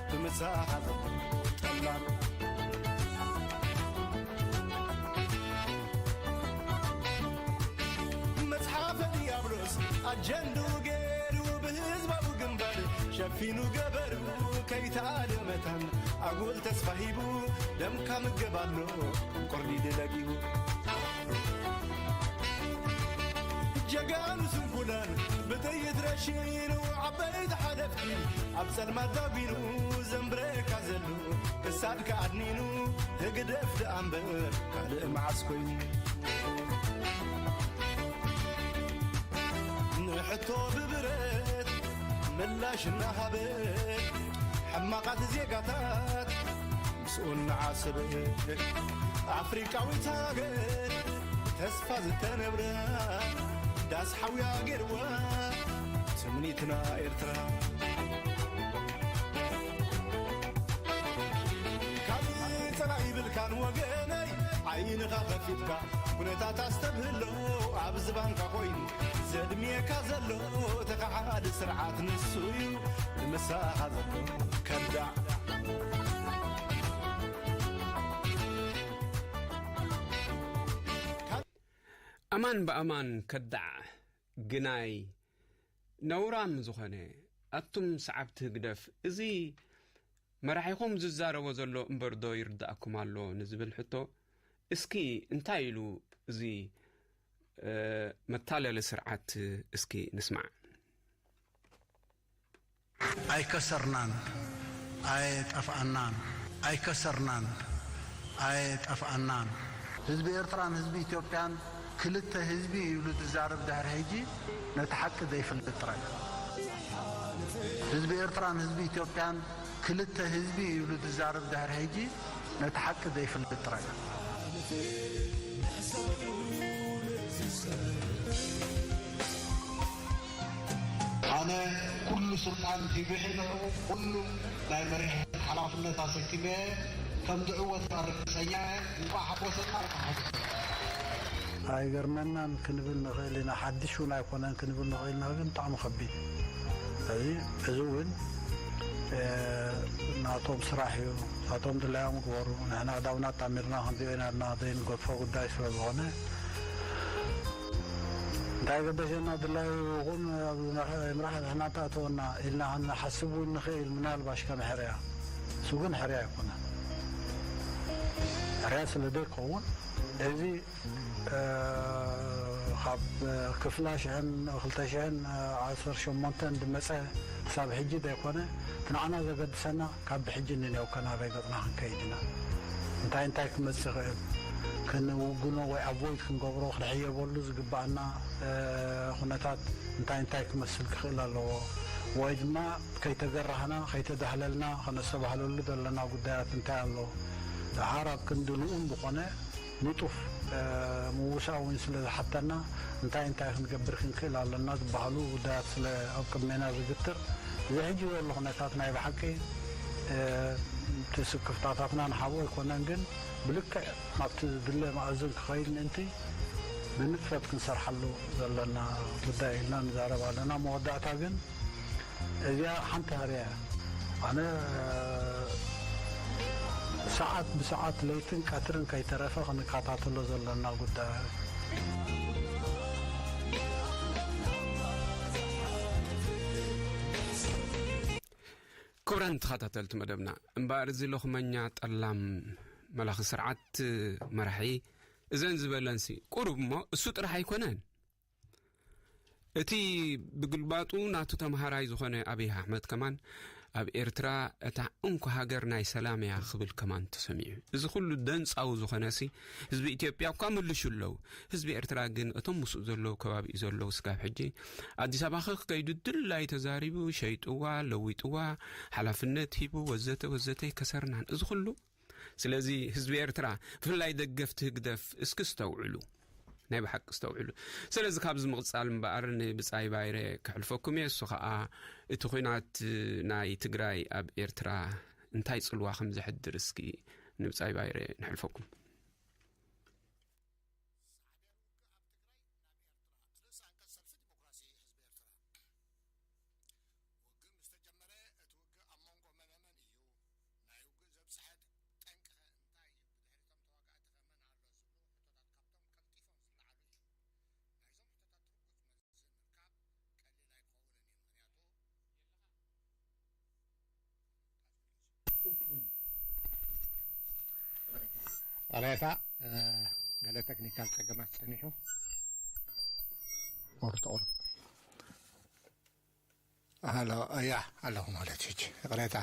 ብምሳኻ ዘሎ ጠላም። መጽሓፈ ዲያብሎስ ኣጀንድኡ ገይሩ፣ ብህዝባዊ ግንባር ሸፊኑ ገበሩ፣ ከይተኣለ መታን ኣጉል ተስፋ ሂቡ፣ ደምካ ምገብ ኣሎ ቆርዲዱ ለጊቡ። ጀጋኑ ስንኩላን ብጥይት ረሺኑ፣ ዓበይቲ ሓለፍቲ ኣብ ጸልማት ዳጒኑ፣ ዘንብረካ ዘሎ ክሳድካ ኣድኒኑ፣ ህግደፍ ደኣ እምበር ካልእ መዓስ ኮይኑ። ንሕቶ ብብረት ምላሽ እናሃበ፣ ሕማቓት ዜጋታት ምስኡ እናዓሰበ፣ ኣፍሪቃዊት ሃገር ተስፋ ዝተነብራ፣ ዳስ ሓውያ ገይርዋ ትምኒትና ኤርትራ። ካልእ ጸላኢ ይብልካን ወገነይ፣ ዓይንኻ ከፊትካ ኩነታት ኣስተብህሎ፣ ኣብ ዝባንካ ኮይኑ ዘድምየካ ዘሎ፣ እቲ ከሓዲ ስርዓት ንሱ እዩ፣ ንምሳኻ ዘሎ ከዳዕ። ኣማን ብኣማን ከዳዕ ግናይ ነውራም ዝኾነ፣ ኣቱም ሰዓብቲ ህግደፍ፣ እዚ መራሒኹም ዝዛረቦ ዘሎ እምበርዶ ይርድኣኩም ኣሎ ንዝብል ሕቶ፣ እስኪ እንታይ ኢሉ እዚ፣ እ፣ መታለሊ ስርዓት እስኪ ንስማዕ። ኣይከሰርናን፣ ኣይጠፍኣናን፣ ኣይከሰርናን፣ ኣይጠፍኣናን። ህዝቢ ኤርትራን ህዝቢ ኢትዮጵያን ክልተ ህዝቢ ይብሉ ዝዛረብ ድሕሪ ሕጂ ነቲ ሓቂ ዘይፈልጥ ጥራይ። ህዝቢ ኤርትራን ህዝቢ ኢትዮጵያን ክልተ ህዝቢ ይብሉ ዝዛረብ ድሕሪ ሕጂ ነቲ ሓቂ ዘይፈልጥ ጥራይ። ኣነ ኩሉ ስልጣን ሂቡ ንዕኡ ኩሉ ናይ መሪሕነት ሓላፍነት ኣሰኪመ ከም ዝዕወት ርግጸኛ እየ። እንቋዕ ሓጎሰና፣ እንቋዕ ሓጎሰና። ኣይገርመናን ክንብል ንኽእል ኢና፣ ሓድሽ እውን ኣይኮነን ክንብል ንኽእል ኢና፣ ግን ብጣዕሚ ከቢድ። ስለዚ እዚ እውን፣ እ፣ ናቶም ስራሕ እዩ። ንሳቶም ድላዮም ግበሩ። ንሕና ክዳውና ኣጣሚርና ከምዚኦ ኢና ኢልና ዘይንገድፎ ጉዳይ ስለ ዝኾነ፣ እንታይ ገደሸና፣ ድላዩ ይኹን፣ ኣብ ምራሕ-፣ ምራሕ ንሕና እንተኣተወና ኢልና ክንሓስብ እውን ንኽእል፣ ምናልባሽ ከም ሕርያ። እሱ ግን ሕርያ ኣይኮነን። ሕርያ ስለ ዘይከውን፣ እዚ፣ እ፣ ካብ ክፍላ ሽሕን ክልተ ሽሕን ዓሰርተ ሸሞንተን ዝመጸ ክሳብ ሕጂ ዘይኮነ፣ እቲ ንዓና ዘገድሰና ካብ ብሕጂ ንኔው ከናበይ ገጽና ክንከይድ ኢና። እንታይ እንታይ ክመጽእ ይኽእል ክንውግኖ ወይ ኣቮይድ ክንገብሮ፣ ክንሕየበሉ ዝግባኣና ኩነታት እንታይ እንታይ ክመስል ክኽእል ኣለዎ፣ ወይ ድማ ከይተገራህና ከይተዳህለልና ከነስተባህለሉ ዘለና ጉዳያት እንታይ ኣሎ። ደሓር ኣብ ክንዲ ልኡም ዝኾነ ንጡፍ ምውሳእ እውን ስለ ዝሓተና፣ እንታይ እንታይ ክንገብር ክንክእል ኣለና ዝበሃሉ ጉዳያት ስለ ኣብ ቅድሜና ዝግትር፣ እዚ ሕጂ ዘሎ ኩነታት ናይ ብሓቂ እቲ ስክፍታታትና ንሓብኦ ኣይኮነን፣ ግን ብልክዕ ኣብቲ ዝድለ መኣዝን ክኸይድ ምእንቲ ብንጥፈት ክንሰርሓሉ ዘለና ጉዳይ ኢልና ንዛረብ ኣለና። መወዳእታ ግን እዚኣ ሓንቲ ሃርያ እያ። ኣነ ሰዓት ብሰዓት ለይትን ቀትርን ከይተረፈ ክንከታተሎ ዘለና ጉዳይ። ክቡራን ተኸታተልቲ መደብና፣ እምበኣር እዚ ሎኽመኛ ጠላም መላኺ ስርዓት መራሒ እዘን ዝበለንሲ ቁሩብ እሞ እሱ ጥራሕ ኣይኮነን። እቲ ብግልባጡ ናቱ ተምሃራይ ዝኾነ ኣብይ ኣሕመድ ከማን ኣብ ኤርትራ እታ እንኮ ሃገር ናይ ሰላም እያ ክብል ከማን ተሰሚዑ። እዚ ኩሉ ደንጻዊ ዝኾነሲ ህዝቢ ኢትዮጵያ እኳ ምልሹ ኣለዉ። ህዝቢ ኤርትራ ግን እቶም ምስኡ ዘለዉ ከባቢኡ ዘለዉ ስጋብ ሕጂ ኣዲስ ኣበባ ክከይዱ ድላይ ተዛሪቡ ሸይጥዋ ለዊጥዋ ሓላፍነት ሂቡ ወዘተ ወዘተ ይከሰርናን እዚ ኩሉ ስለዚ ህዝቢ ኤርትራ ብፍላይ ደገፍቲ ህግደፍ እስኪ ስተውዕሉ ናይ ብሓቂ ስተውዕሉ። ስለዚ ካብዚ ምቕጻል እምበኣር ንብጻይ ባይረ ከሕልፈኩም እየ። እሱ ኸኣ እቲ ኹናት ናይ ትግራይ ኣብ ኤርትራ እንታይ ጽልዋ ከም ዘሕድር እስኪ ንብጻይ ባይረ ነሕልፈኩም። ኣረታ ገለ ተክኒካል ጸገማት ጸኒሑ ቁርጥ ቁርጥ ኣሎ እያ ኣለኹ ማለት እዩ። ይቕሬታ።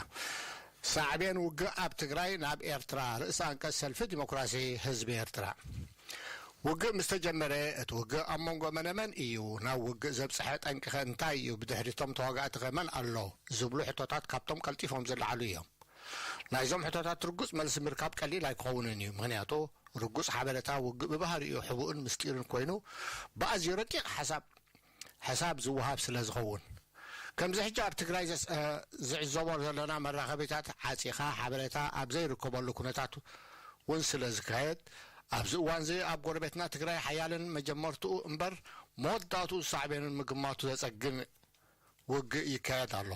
ሳዕቤን ውግእ ኣብ ትግራይ ናብ ኤርትራ ርእሰ ኣንቀጽ ሰልፊ ዲሞክራሲ ህዝቢ ኤርትራ። ውግእ ምስ ተጀመረ እቲ ውግእ ኣብ መንጎ መነመን እዩ ናብ ውግእ ዘብጽሐ ጠንቅኸ እንታይ እዩ ብድሕሪቶም ተዋጋእትኸ መን ኣሎ ዝብሉ ሕቶታት ካብቶም ቀልጢፎም ዝለዓሉ እዮም። ናይዞም ሕቶታት ርጉጽ መልሲ ምርካብ ቀሊል ኣይክኸውንን እዩ። ምኽንያቱ ርጉጽ ሓበሬታ ውግእ ብባህሪኡ ሕቡእን ምስጢርን ኮይኑ ብኣዝዩ ረቂቕ ሓሳብ ሕሳብ ዝወሃብ ስለ ዝኸውን። ከምዚ ሕጂ ኣብ ትግራይ ዝዕዘቦ ዘለና መራኸቢታት ዓጺኻ ሓበሬታ ኣብ ዘይርከበሉ ኩነታት እውን ስለ ዝካየድ ኣብዚ እዋንዚ ኣብ ጎረቤትና ትግራይ ሓያልን መጀመርትኡ እምበር መወዳእትኡ ሳዕቤኑን ምግማቱ ዘጸግም ውግእ ይካየድ ኣሎ።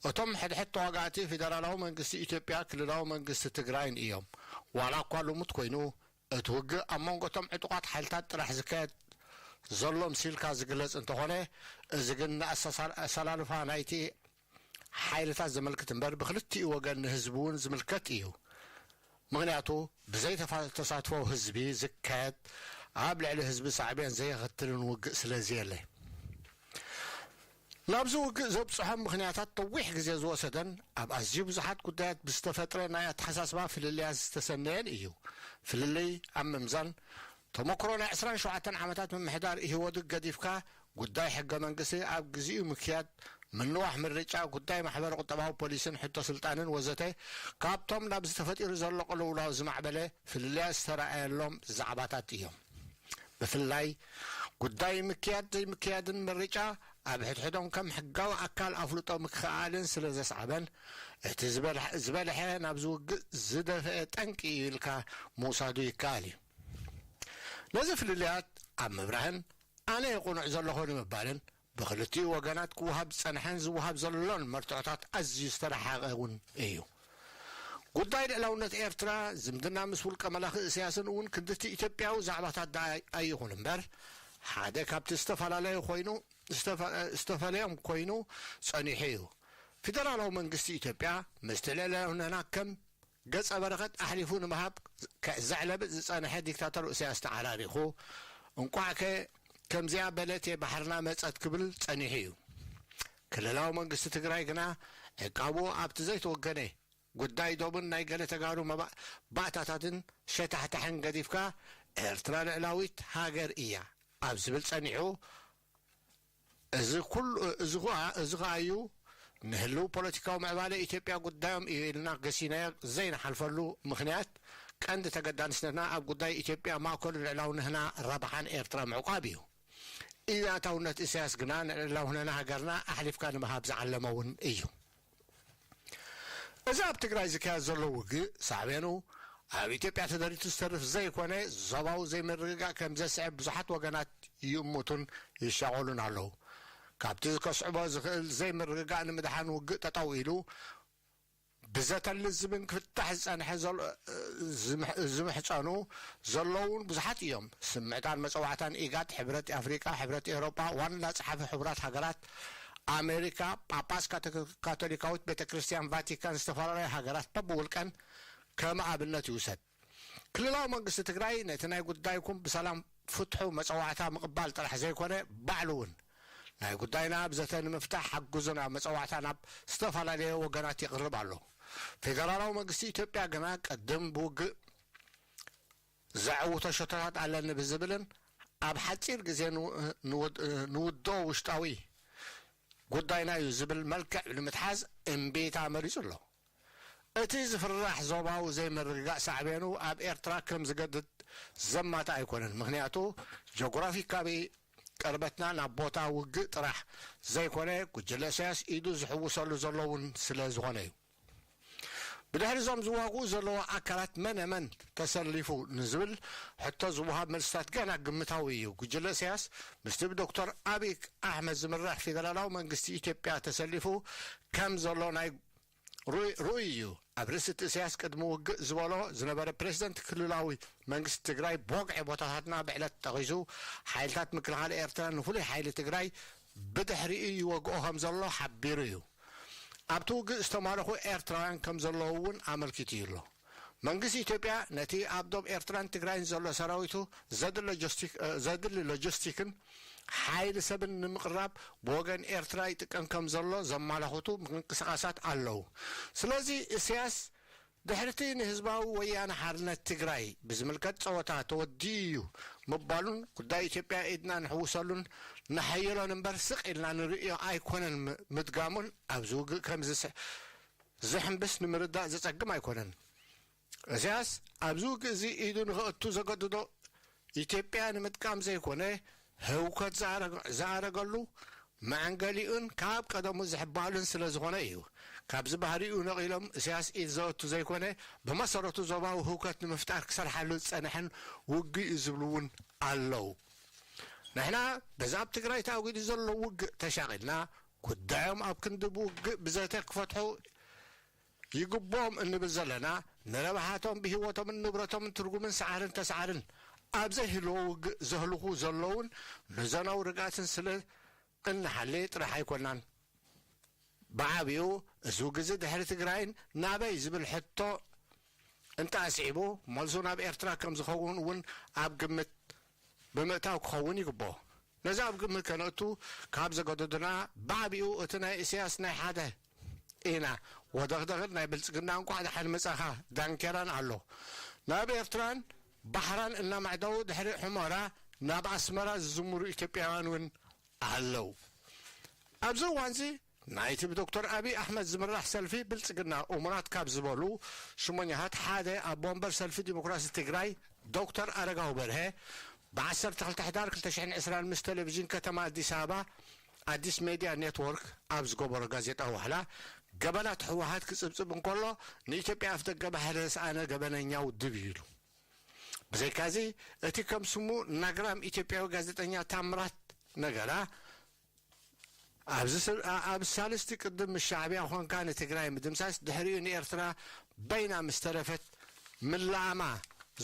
እቶም ሕድሕድ ተዋጋእቲ ፌደራላዊ መንግስቲ ኢትዮጵያ ክልላዊ መንግስቲ ትግራይን እዮም። ዋላ እኳ ልሙድ ኮይኑ እቲ ውግእ ኣብ መንጎ እቶም ዕጡቓት ሓይልታት ጥራሕ ዝካየድ ዘሎ ምሲልካ ዝግለጽ እንተኾነ፣ እዚ ግን ንኣሰላልፋ ናይቲ ሓይልታት ዘመልክት እምበር ብክልቲኡ ወገን ንህዝቢ እውን ዝምልከት እዩ። ምኽንያቱ ብዘይ ተሳትፎ ህዝቢ ዝካየድ ኣብ ልዕሊ ህዝቢ ሳዕቤን ዘየኸትልን ውግእ ስለ ዝየለ። ናብዚ ውግእ ዘብጽሖም ምኽንያታት ነዊሕ ግዜ ዝወሰደን ኣብ ኣዝዩ ብዙሓት ጉዳያት ብዝተፈጥረ ናይ ኣተሓሳስባ ፍልልያት ዝተሰነየን እዩ። ፍልልይ ኣብ ምምዛን ተመክሮ ናይ ዕስራን ሸውዓተን ዓመታት ምምሕዳር ኢህወድግ ገዲፍካ ጉዳይ ሕገ መንግስቲ ኣብ ግዚኡ ምክያድ፣ ምንዋሕ ምርጫ፣ ጉዳይ ማሕበረ ቁጠባዊ ፖሊሲን ሕቶ ስልጣንን ወዘተ ካብቶም ናብዚ ተፈጢሩ ዘሎ ቅልውላው ዝማዕበለ ፍልልያት ዝተረኣየሎም ዛዕባታት እዮም። ብፍላይ ጉዳይ ምክያድ ዘይምክያድን ምርጫ ኣብ ሕድሕዶም ከም ሕጋዊ ኣካል ኣፍልጦ ምክኽኣልን ስለ ዘስዓበን እቲ ዝበልሐ ናብዚ ውግእ ዝደፈአ ጠንቂ እዩ ኢልካ ምውሳዱ ይከኣል እዩ። ነዚ ፍልልያት ኣብ ምብራህን ኣነ እየ ቅኑዕ ዘለኹ ንምባልን ብኽልቲኡ ወገናት ክወሃብ ዝጸንሐን ዝወሃብ ዘሎን መርትዖታት ኣዝዩ ዝተረሓቐ እውን እዩ። ጉዳይ ልእላውነት ኤርትራ ዝምድና ምስ ውልቀ መላኺ እስያስን እውን ክንድቲ ኢትዮጵያዊ ዛዕባታት ደኣ ኣይኹን እምበር ሓደ ካብቲ ዝተፈላለየ ኮይኑ ዝተፈለዮም ኮይኑ ጸኒሑ እዩ። ፌደራላዊ መንግስቲ ኢትዮጵያ ምስቲ ልእላውነትና ከም ገጸ በረኸት ኣሕሊፉ ንምሃብ ዘዕለብጥ ዝጸንሐ ዲክታተር እስያስ ተዓራሪኹ እንቋዕከ ከምዚኣ በለት እየ ባሕርና መጸት ክብል ጸኒሑ እዩ። ክልላዊ መንግስቲ ትግራይ ግና ዕቃቡ ኣብቲ ዘይተወገነ ጉዳይ ዶብን ናይ ገለ ተጋሩ መባ-፣ ባእታታትን ሸታሕታሕን ገዲፍካ ኤርትራ ልዕላዊት ሃገር እያ ኣብ ዝብል ጸኒሑ፣ እዚ ኩሉ፣ እዚ ኹ-፣ እዚ ኸኣ እዩ ንህልው ፖለቲካዊ ምዕባለ ኢትዮጵያ ጉዳዮም እዩ ኢልና ገሲናዮ ዘይንሓልፈሉ ምኽንያት፣ ቀንዲ ተገዳስነትና ኣብ ጉዳይ ኢትዮጵያ ማእከሉ ልዕላውነትና ረብሓን ኤርትራ ምዕቋብ እዩ። ኢድ ኣእታውነት ኢሳያስ ግና ንልዕላውነትና ሃገርና ኣሕሊፍካ ንምሃብ ዝዓለመ እውን እዩ። እዚ ኣብ ትግራይ ዝካየድ ዘሎ ውግእ ሳዕቤኑ ኣብ ኢትዮጵያ ተደሪቱ ዝተርፍ ዘይኮነ፣ ዞባዊ ዘይምርግጋእ ከም ዘስዕብ ብዙሓት ወገናት ይእምቱን ይሻቐሉን ኣለዉ። ካብቲ ከስዕቦ ዝኽእል ዘይምርግጋእ ንምድሓን ውግእ ጠጠው ኢሉ ብዘተን ልዝብን ክፍታሕ ዝጸንሐ ዘሎ፣ ዝምሕ-፣ ዝምሕጸኑ ዘለዉን ብዙሓት እዮም። ስምዕታን መጸዋዕታን ኢጋድ፣ ሕብረት ኣፍሪቃ፣ ሕብረት ኤውሮጳ፣ ዋና ጸሓፊ ሕቡራት ሃገራት ኣሜሪካ፣ ጳጳስ ካቶ-፣ ካቶሊካዊት ቤተ ክርስቲያን ቫቲካን፣ ዝተፈላለዩ ሃገራት በብውልቀን ከም ኣብነት ይውሰድ። ክልላዊ መንግስቲ ትግራይ ነቲ ናይ ጉዳይኩም ብሰላም ፍትሑ መጸዋዕታ ምቕባል ጥራሕ ዘይኮነ፣ ባዕሉ እውን ናይ ጉዳይና ብዘተ ንምፍታሕ ሓግዙና መጸዋዕታ ናብ ዝተፈላለየ ወገናት የቕርብ ኣሎ። ፌደራላዊ መንግስቲ ኢትዮጵያ ግና ቅድም ብውግእ ዘዕውቶ ሸቶታት ኣለኒ ብዝብልን ኣብ ሓጺር ግዜ ንው-፣ ንውድ-፣ ንውድኦ ውሽጣዊ ጉዳይና እዩ ዝብል መልክዕ ንምትሓዝ እምቢታ መሪጹ ኣሎ። እቲ ዝፍራሕ ዞባዊ ዘይምርግጋእ ሳዕቤኑ ኣብ ኤርትራ ከም ዝገድድ ዘማትእ ኣይኮነን። ምኽንያቱ ጂኦግራፊካዊ ቅርበትና ናብ ቦታ ውግእ ጥራሕ ዘይኮነ፣ ጉጅለ ኢሳያስ ኢዱ ዝሕውሰሉ ዘሎ እውን ስለ ዝኾነ እዩ። ብድሕሪ እዞም ዝዋግኡ ዘለዉ ኣካላት መነ መን ተሰሊፉ ንዝብል ሕቶ ዝወሃብ መልስታት ገና ግምታዊ እዩ። ጉጅለ ኢሳያስ ምስቲ ብዶክተር ኣቢይ ኣሕመድ ዝምራሕ ፌደራላዊ መንግስቲ ኢትዮጵያ ተሰሊፉ ከም ዘሎ ናይ ርኡይ፣ ርኡይ እዩ። ኣብ ርእሲ እቲ ኢሳያስ ቅድሚ ውግእ ዝበሎ ዝነበረ ፕሬዝደንት ክልላዊ መንግስቲ ትግራይ ብወግዒ ቦታታትና ብዕለት ጠቒሱ፣ ሓይልታት ምክልኻል ኤርትራ ንፍሉይ ሓይሊ ትግራይ ብድሕሪኡ ይወግኦ ከም ዘሎ ሓቢሩ እዩ። ኣብቲ ውግእ ዝተማረኹ ኤርትራውያን ከም ዘለዉ እውን ኣመልኪቱ እዩ ኣሎ። መንግስቲ ኢትዮጵያ ነቲ ኣብ ዶብ ኤርትራን ትግራይን ዘሎ ሰራዊቱ ዘድሊ ሎጂስቲክ-፣ እ፣ ዘድሊ ሎጂስቲክን ሓይሊ ሰብን ንምቕራብ ብወገን ኤርትራ ይጥቀም ከም ዘሎ ዘማላኽቱ ምንቅስቓሳት ኣለዉ። ስለዚ ኢሳያስ ድሕርቲ ንህዝባዊ ወያነ ሓርነት ትግራይ ብዝምልከት ጸወታ ተወዲኡ እዩ ምባሉን ጉዳይ ኢትዮጵያ ኢድና ንሕውሰሉን ንሓየሎን እምበር ስቕ ኢልና ንርእዮ ኣይኮነን ም-፣ ምድጋሙን ኣብዚ ውግእ ከም ዝስ-፣ ዝሕምብስ ንምርዳእ ዘጸግም ኣይኮነን። ኢሳያስ ኣብዚ ውግእ እዚ ኢዱ ንኸእቱ ዘገድዶ ኢትዮጵያ ንምጥቃም ዘይኮነ፣ ህውከት ዝኣረገ-፣ ዝኣረገሉ መዐንገሊኡን ካብ ቀደሙ ዝሕባሉን ስለ ዝኾነ እዩ። ካብዚ ባህሪኡ ነቒሎም ኢሳያስ ኢድ ዘእቱ ዘይኮነ፣ ብመሰረቱ ዞባዊ ህውከት ንምፍጣር ክሰርሓሉ ዝጸንሐን ውግእ እዩ ዝብሉ እውን ኣለዉ። ንሕና በዚ ኣብ ትግራይ ተኣጒዱ ዘሎ ውግእ ተሻቒልና፣ ጉዳዮም ኣብ ክንዲ ብውግእ ብዘተ ክፈትሑ ይግብኦም እንብል ዘለና፣ ንረብሓቶም ብህይወቶምን ንብረቶምን ትርጉምን ሰዓርን ተሰዓርን ኣብ ዘይህልዎ ውግእ ዘህልኹ ዘለውን ንዞናዊ ርግኣትን ስለ እንሓሊ ጥራሕ ኣይኮናን። ብዓቢኡ እዚ ውግእ እዚ ድሕሪ ትግራይን ናበይ ዝብል ሕቶ እንተኣስዒቡ፣ መልሱ ናብ ኤርትራ ከም ዝኸውን እውን ኣብ ግምት ብምእታው ክኸውን ይግብኦ። ነዚ ኣብ ግምት ከነእቱ ካብ ዘገደዱና፣ ብዓቢኡ እቲ ናይ ኢሳያስ ናይ ሓደ ኢና ወደኽደኽን ናይ ብልጽግና እንቋዕ ደሓን መጻኻ ዳንኬራን ኣሎ። ናብ ኤርትራን ባሕራን እናማዕደው ድሕሪ ሑመራ ናብ ኣስመራ ዝዝምሩ ኢትዮጵያውያን እውን ኣለዉ። ኣብዚ እዋንዚ ናይቲ ብዶክተር ኣብይ ኣሕመድ ዝምራሕ ሰልፊ ብልጽግና እሙናት ካብ ዝበሉ ሽሞኛታት ሓደ ኣቦ ወንበር ሰልፊ ዲሞክራሲ ትግራይ ዶክተር ኣረጋዊ በርሀ ብዓሰርተ ክልተ ሕዳር ክልተ ሽሕን ዕስራን ምስ ቴሌቪዥን ከተማ ኣዲስ ኣበባ ኣዲስ ሜድያ ኔትወርክ ኣብ ዝገበሮ ጋዜጣዊ ዋዕላ፣ ገበናት ህወሓት ክጽብጽብ እንከሎ ንኢትዮጵያ ኣፍደገ ባሕሪ ዝሰኣነ ገበነኛ ውድብ እዩ ኢሉ። ብዘይካዚ፣ እቲ ከም ስሙ ናግራም ኢትዮጵያዊ ጋዜጠኛ ታምራት ነገራ ኣብዚ ስር-፣ ኣ-፣ ኣብ ሳልስቲ ቅድም ምስ ሻዕብያ ኾንካ ንትግራይ ምድምሳስ፣ ድሕሪኡ ንኤርትራ በይና ምስ ተረፈት ምልኣማ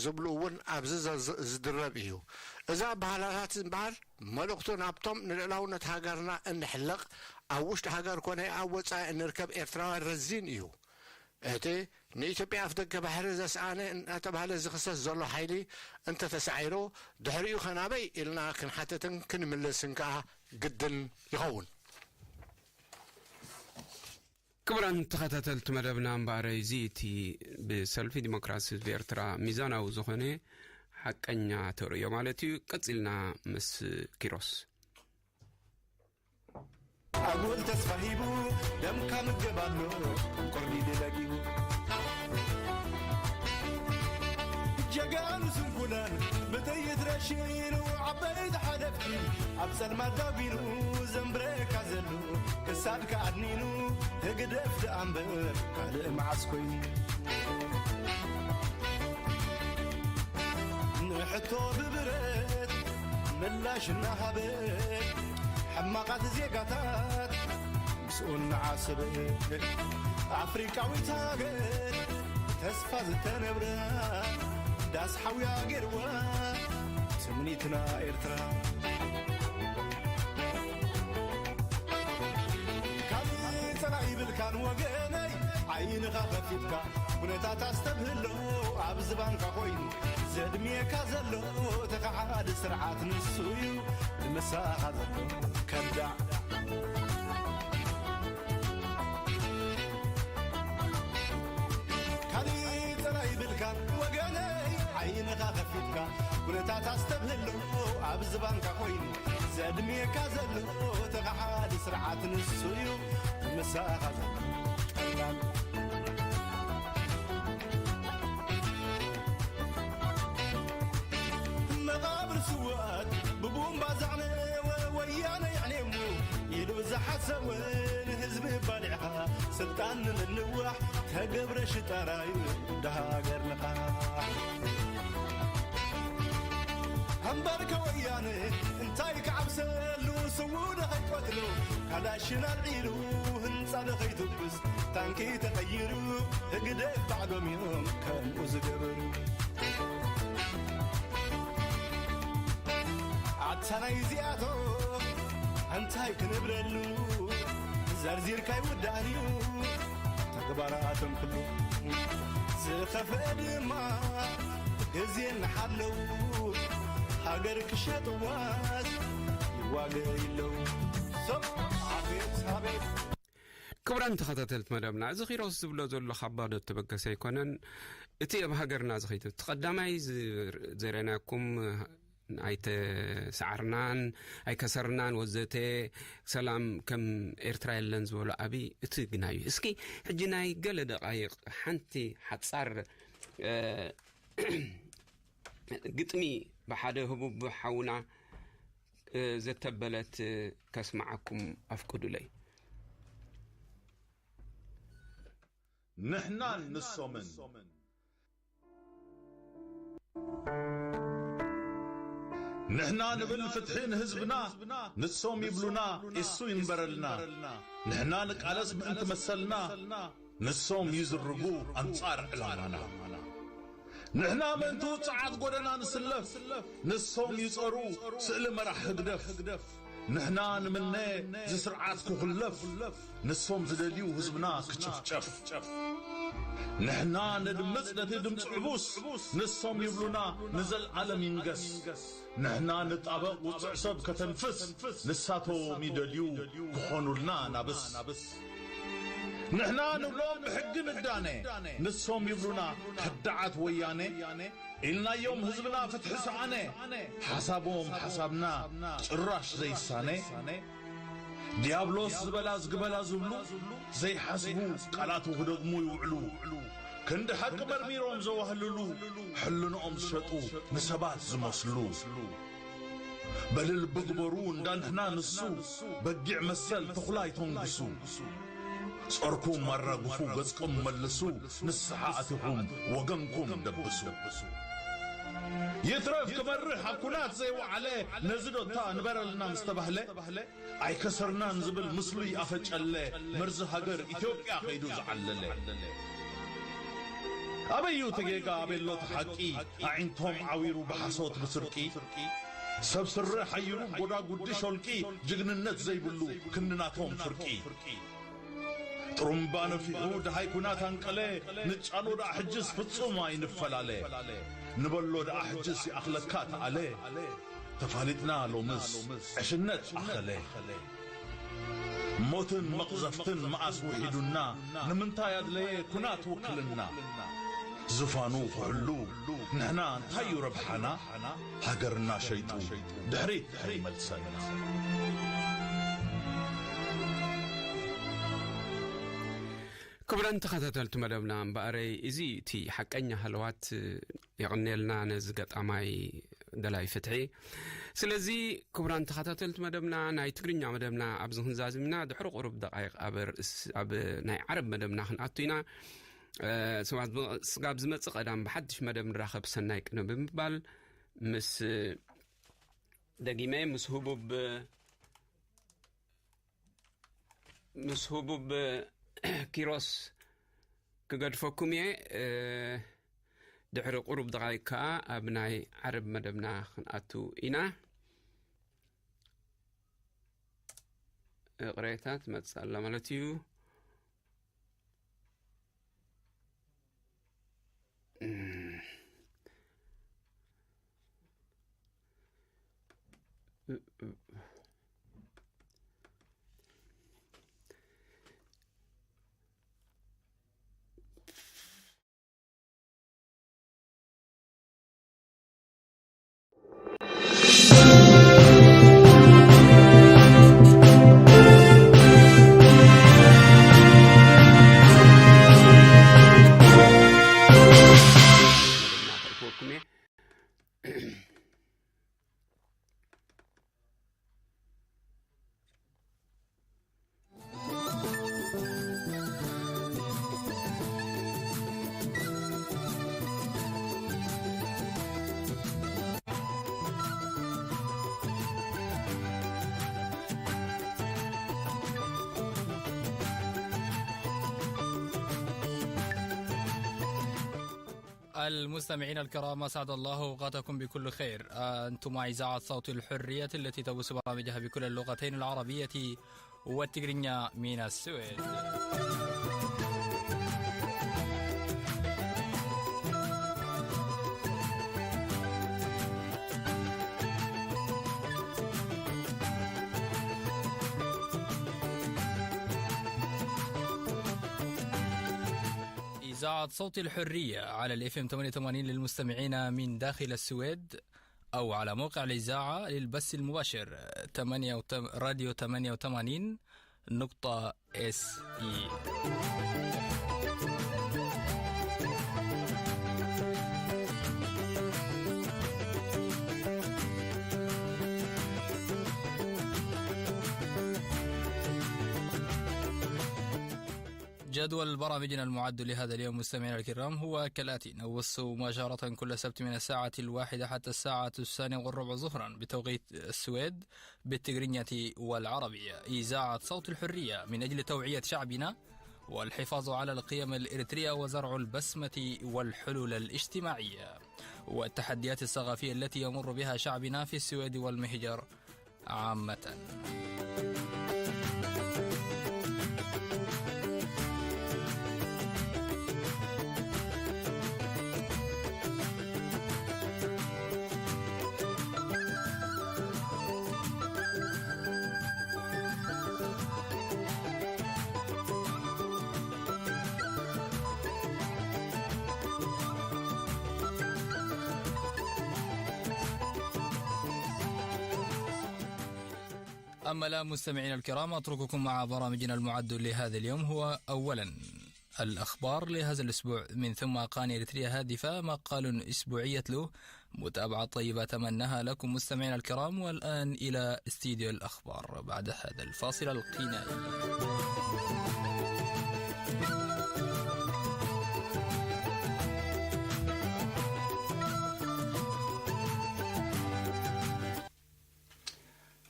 ዝብሉ እውን ኣብዚ ዘ-፣ ዝ-፣ ዝድረብ እዩ። እዚ ኣበሃህላታት እምበኣር፣ መልእኽቱ ናብቶም ንልዕላውነት ሃገርና እንሕለቕ፣ ኣብ ውሽጢ ሃገር ኮነ ኣብ ወጻኢ እንርከብ ኤርትራውያን ረዚን እዩ። እቲ ንኢትዮጵያ ኣፍደገ ባሕሪ ዘስኣነ እናተባህለ ዝኽሰስ ዘሎ ሓይሊ እንተተሳዒሩ፣ ድሕሪኡ ከ ናበይ ኢልና ክንሓትትን ክንምልስን ከኣ ግድን ይኸውን። ክቡራን ተኸታተልቲ መደብና፣ እምበኣር እዚ እቲ ብሰልፊ ዲሞክራሲ ህዝቢ ኤርትራ ሚዛናዊ ዝኾነ ሓቀኛ ተርእዮ ማለት እዩ። ቀጺልና ምስ ኪሮስ። ኣጉል ተስፋ ሂቡ ደምካ ምገብ ኣሎ፣ ቆርዲዱ ለጊቡ። ጀጋኑ ስንኩላን ብጥይት ረሺኑ፣ ዓበይቲ ሓለፍቲ ኣብ ጸልማት ዳጒኑ፣ ዘንብረካ ዘሎ ክሳድካ ኣድኒኑ፣ ህግደፍ ደኣ እምበር ካልእ መዓስ ኮይኑ። ንሕቶ ብብረት ምላሽ እናሃበ፣ ሕማቓት ዜጋታት ምስኡ እናዓሰበ፣ ኣፍሪቃዊት ሃገር ተስፋ ዝተነብራ፣ ዳስ ሓውያ ገይርዋ ትምኒትና ኤርትራ። ካልእ ጸላኢ ይብልካን ወገነይ፣ ዓይንኻ ከፊትካ ኩነታት ኣስተብህሎ፣ ኣብ ዝባንካ ኮይኑ ዘድምየካ ዘሎ ተኸሓዲ ስርዓት ንሱ እዩ። ምሳኻ ዘሎ ከዳዕ። ካልእ ጸላኢ ይብልካን ወገነይ፣ ዓይንኻ ከፊትካ ኩነታት ኣስተብህሎ፣ ኣብ ዝባንካ ኮይኑ ዘድምየካ ዘሎ ተኸሓዲ ስርዓት ንሱ እዩ። ምሳኻ ዘሎ ጠላም። መቓብር ስውኣት ብቡምባ ዘዕነወ ወያነ የዕኔሙ ኢሉ ዝሓሰወ፣ ንህዝቢ ባሊዕኻ ስልጣን ንምንዋሕ ተገብረ ሽጣራዩ ደሃገር ንቓሕ። እምበርከ ወያነ እንታይ ክዓብሰሉ፣ ስዉ ዶ ከይቀትሉ፣ ካላሽን ኣልዒሉ ህንጻ ዶ ከይትኩስ፣ ታንኪ ተቐይሩ፣ ህግደፍ ባዕሎም እዮም ከምኡ ዝገበሩ። ኣታ ናይ እዚኣቶም እንታይ ክንብለሉ፣ ዘርዚርካ ይውዳእን እዩ ተግባራቶም ኩሉ። ዝኸፍአ ድማ ግዜ እናሓለዉ፣ ሃገር ክሸጥዋስ ይዋገ ይለው። ሰብ ኣቤት ኣቤት። ክቡራን ተኸታተልቲ መደብና፣ እዚ ኪሮስ ዝብሎ ዘሎ ካብ ባዶ እተበገሰ ኣይኮነን። እቲ ኣብ ሃገርና ዝኸይድ፣ እቲ ቀዳማይ ዝ-፣ ዘርኣናኩም ኣይተሰዓርናን ኣይከሰርናን ወዘተ፣ ሰላም ከም ኤርትራ የለን ዝበሎ ኣብይ እቲ ግና እዩ። እስኪ ሕጂ ናይ ገለ ደቓይቕ ሓንቲ ሓጻር፣ እ፣ ግጥሚ ብሓደ ህቡብ ሓውና፣ እ፣ ዘተበለት፣ እ፣ ከስምዓኩም ኣፍቅዱለይ። ንሕናን ንሶምን። ንሕና ንብል ፍትሒ ንህዝብና፣ ንሶም ይብሉና ኢሱ ይንበረልና። ንሕና ንቃለስ ምእንቲ መሰልና፣ ንሶም ይዝርጉ ኣንጻር ዕላማና። ንሕና ምእንቲ ውጽዓት ጎደና ንስለፍ፣ ንሶም ይጸሩ ስእሊ መራሕ ህግደፍ። ንሕና ንምነ ዝስርዓት ክኹለፍ፣ ንሶም ዝደልዩ ህዝብና ክጭፍጨፍ። ንሕና ነድምጽ ነቲ ድምፂ ዕቡስ፣ ንሶም ይብሉና ንዘልኣለም ይንገስ። ንሕና ንጣበቕ ውፅዕ ሰብ ከተንፍስ፣ ንሳቶም ይደልዩ ክኾኑልና ናብስ። ንሕና ንብሎም ብሕጊ ንዳነ፣ ንሶም ይብሉና ከዳዓት ወያነ። ኢልናዮም ህዝብና ፍትሒ ሰኣነ፣ ሓሳቦም ሓሳብና ጭራሽ ዘይሳነ። ዲያብሎስ ዝበላ ዝግበላ ዝብሉ፣ ዘይሓስቡ ቃላቱ ክደግሙ ይውዕሉ። ክንዲ ሓቂ መርሚሮም ዘዋህልሉ፣ ሕልንኦም ዝሸጡ ንሰባት ዝመስሉ። በልልቢ ግበሩ እንዳንሕና ንሱ፣ በጊዕ መሰል ተኹላ ኣይተንግሱ። ጾርኩም ኣራግፉ ገጽኩም መልሱ፣ ንስሓ ኣቲኹም ወገንኩም ደብሱ። ይትረፍ ክመርሕ ኣብ ኩናት ዘይወዓለ፣ ነዚ ዶታ ንበረልና ምስ ተባህለ፣ ኣይከሰርናን ዝብል ምስሉይ ኣፈጨለ፣ መርዚ ሃገር ኢትዮጵያ ከይዱ ዝዓለለ። ኣበዩ እቲ ጌጋ ኣበሎ እቲ ሓቂ፣ ኣዒንቶም ዓዊሩ ብሓሶት ብስርቂ፣ ሰብ ስረ ሓይሉ ጎዳጉዲ ሾልቂ፣ ጅግንነት ዘይብሉ ክንድናቶም ፍርቂ። ጥሩምባ ነፊሑ ደሃይ ኩናት ኣንቀለ፣ ንጫሎ ደኣ ሕጅስ ፍጹም ኣይንፈላለ። ንበሎ ደኣ ሕጅስ ይኣኽለካ ተኣለ። ተፋሊጥና ሎምስ ዕሽነት ኣኸለ። ሞትን መቕዘፍትን መኣስ ውሒዱና፣ ንምንታይ ኣድለየ ኩናት ውክልና? ዝፋኑ ክሕሉ ንሕና እንታይ እዩ ረብሓና? ሃገርና ሸይጡ ድሕሪት ኣይመልሰና። ክቡራን ተኸታተልቲ መደብና እምበኣረይ፣ እዚ እቲ ሓቀኛ ሃለዋት የቐንየልና ነዚ ገጣማይ ደላይ ፍትሒ። ስለዚ ክቡራን ተኸታተልቲ መደብና፣ ናይ ትግርኛ መደብና ኣብዚ ክንዛዝም ኢና። ድሕሪ ቁሩብ ደቃይቕ ኣብ ርእስ-፣ ኣብ ናይ ዓረብ መደብና ክንኣቱ ኢና። እ፣ ስጋብ ዝመጽእ ቀዳም ብሓድሽ መደብ ንራኸብ። ሰናይ ቅነ ብምባል ምስ፣ ደጊመ ምስ ህቡብ፣ ምስ ህቡብ ኪሮስ ክገድፈኩም እየ። እ፣ ድሕሪ ቁሩብ ደቃይቅ ከኣ ኣብ ናይ ዓረብ መደብና ክንኣቱ ኢና። ይቕሬታ ትመጽእ ኣላ ማለት እዩ። المستمعين الكرام، أسعد الله أوقاتكم بكل خير. أنتم مع إذاعة صوت الحرية التي تبث برامجها بكل اللغتين العربية والتقرينية من السويد. إذاعة صوت الحرية على الإف إم ثمانية وثمانين للمستمعين من داخل السويد، أو على موقع الإذاعة للبث المباشر، ثمانية وتم-، راديو ثمانية وثمانين نقطة إس إي. جدول برامجنا المعد لهذا اليوم، مستمعينا الكرام، هو كالآتي: نبث مباشرة كل سبت من الساعة الواحدة حتى الساعة الثانية والربع ظهرا بتوقيت السويد بالتقرينية والعربية، إذاعة صوت الحرية، من أجل توعية شعبنا والحفاظ على القيم الإريترية وزرع البسمة والحلول الاجتماعية والتحديات الثقافية التي يمر بها شعبنا في السويد والمهجر عامة. أما الآن مستمعينا الكرام، أترككم مع برامجنا المعد لهذا اليوم. هو أولا الأخبار لهذا الأسبوع، من ثم أقاني إريتريا هادفة، مقال أسبوعي يتلوه، متابعة طيبة أتمناها لكم مستمعينا الكرام. والآن إلى استديو الأخبار بعد هذا الفاصل الغنائي.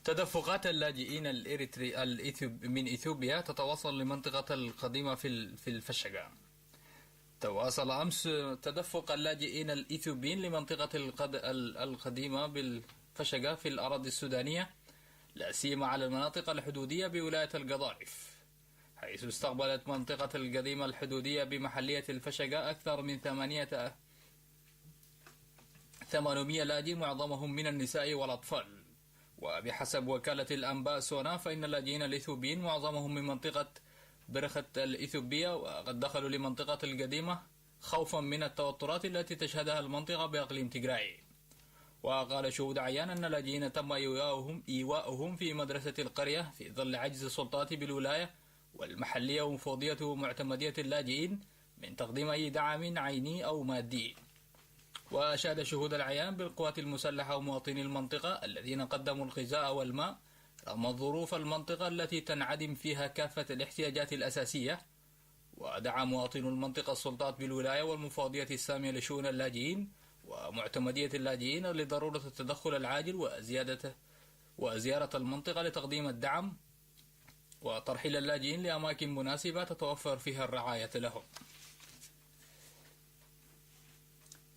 تدفقات اللاجئين الإريتري-، الإثيوب-، من إثيوبيا تتواصل لمنطقة القديمة في ال-، في الفشقة. تواصل أمس تدفق اللاجئين الإثيوبيين لمنطقة القد-، ال-، القديمة بالفشقة في الأراضي السودانية، لا سيما على المناطق الحدودية بولاية القضارف، حيث استقبلت منطقة القديمة الحدودية بمحلية الفشقة أكثر من ثمانية، ثمانمية لاجئ، معظمهم من النساء والأطفال. وبحسب وكالة الأنباء سونا، فإن اللاجئين الإثيوبيين معظمهم من منطقة برخة الإثيوبية، وقد دخلوا لمنطقة القديمة خوفا من التوترات التي تشهدها المنطقة بإقليم تيغراي. وقال شهود عيان أن اللاجئين تم إيواؤهم، إيواؤهم في مدرسة القرية في ظل عجز السلطات بالولاية والمحلية ومفوضية معتمدية اللاجئين من تقديم أي دعم عيني أو مادي. وأشاد شهود العيان بالقوات المسلحة ومواطني المنطقة الذين قدموا الغذاء والماء رغم ظروف المنطقة التي تنعدم فيها كافة الاحتياجات الأساسية. ودعا مواطنو المنطقة السلطات بالولاية والمفوضية السامية لشؤون اللاجئين ومعتمدية اللاجئين لضرورة التدخل العاجل وزيادة وزيارة المنطقة لتقديم الدعم وترحيل اللاجئين لأماكن مناسبة تتوفر فيها الرعاية لهم.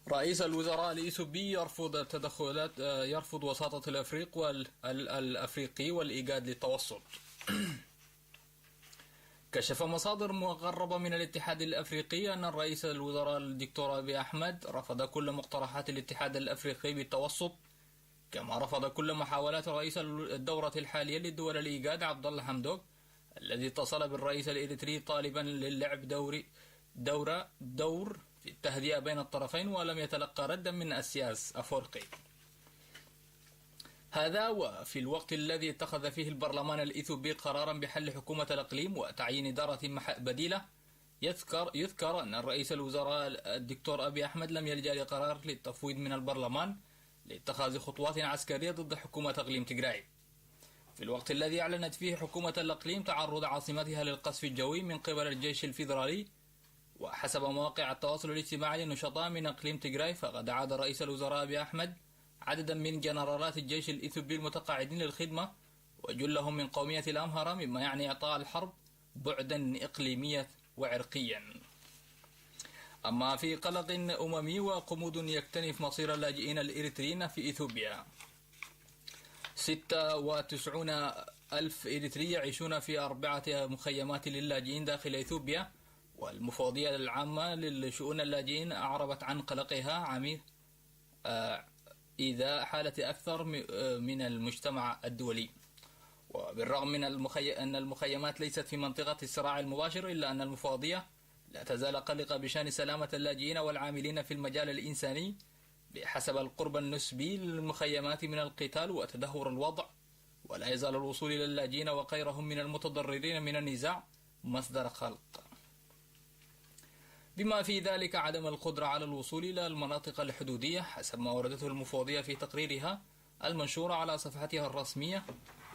رئيس الوزراء الإثيوبي يرفض التدخلات، آه، يرفض وساطة الأفريق وال-، ال-، الأفريقي والإيجاد للتوسط. كشف مصادر مقربة من الاتحاد الأفريقي أن رئيس الوزراء الدكتور أبي أحمد رفض كل مقترحات الاتحاد الأفريقي بالتوسط، كما رفض كل محاولات رئيس الدورة الحالية للدول الإيجاد عبد الله حمدوك الذي اتصل بالرئيس الإريتري طالبا للعب دوري دورة دور في التهدئة بين الطرفين، ولم يتلقى ردا من أسياس أفورقي. هذا وفي الوقت الذي اتخذ فيه البرلمان الإثيوبي قرارا بحل حكومة الإقليم وتعيين إدارة مح-، بديلة، يذكر، يذكر أن رئيس الوزراء الدكتور أبي أحمد لم يلجأ لقرار للتفويض من البرلمان لاتخاذ خطوات عسكرية ضد حكومة إقليم تجراي، في الوقت الذي أعلنت فيه حكومة الإقليم تعرض عاصمتها للقصف الجوي من قبل الجيش الفيدرالي. وحسب مواقع التواصل الاجتماعي للنشطاء من إقليم تجراي، فقد أعاد رئيس الوزراء أبي أحمد عددا من جنرالات الجيش الإثيوبي المتقاعدين للخدمة، وجلهم من قومية الأمهرة، مما يعني إعطاء الحرب بعدا إقليميا وعرقيا. أما في قلق أممي وقمود يكتنف مصير اللاجئين الإريتريين في إثيوبيا، ستة وتسعون ألف إريتري يعيشون في أربعة مخيمات للاجئين داخل إثيوبيا، والمفوضية العامة للشؤون اللاجئين أعربت عن قلقها عميق، آه، إذا حالة أكثر م-، آه، من المجتمع الدولي. وبالرغم من المخي-، أن المخيمات ليست في منطقة الصراع المباشر، إلا أن المفوضية لا تزال قلقة بشأن سلامة اللاجئين والعاملين في المجال الإنساني، بحسب القرب النسبي للمخيمات من القتال وتدهور الوضع، ولا يزال الوصول إلى اللاجئين وغيرهم من المتضررين من النزاع مصدر قلق، بما في ذلك عدم القدرة على الوصول إلى المناطق الحدودية، حسب ما أوردته المفوضية في تقريرها المنشور على صفحتها الرسمية.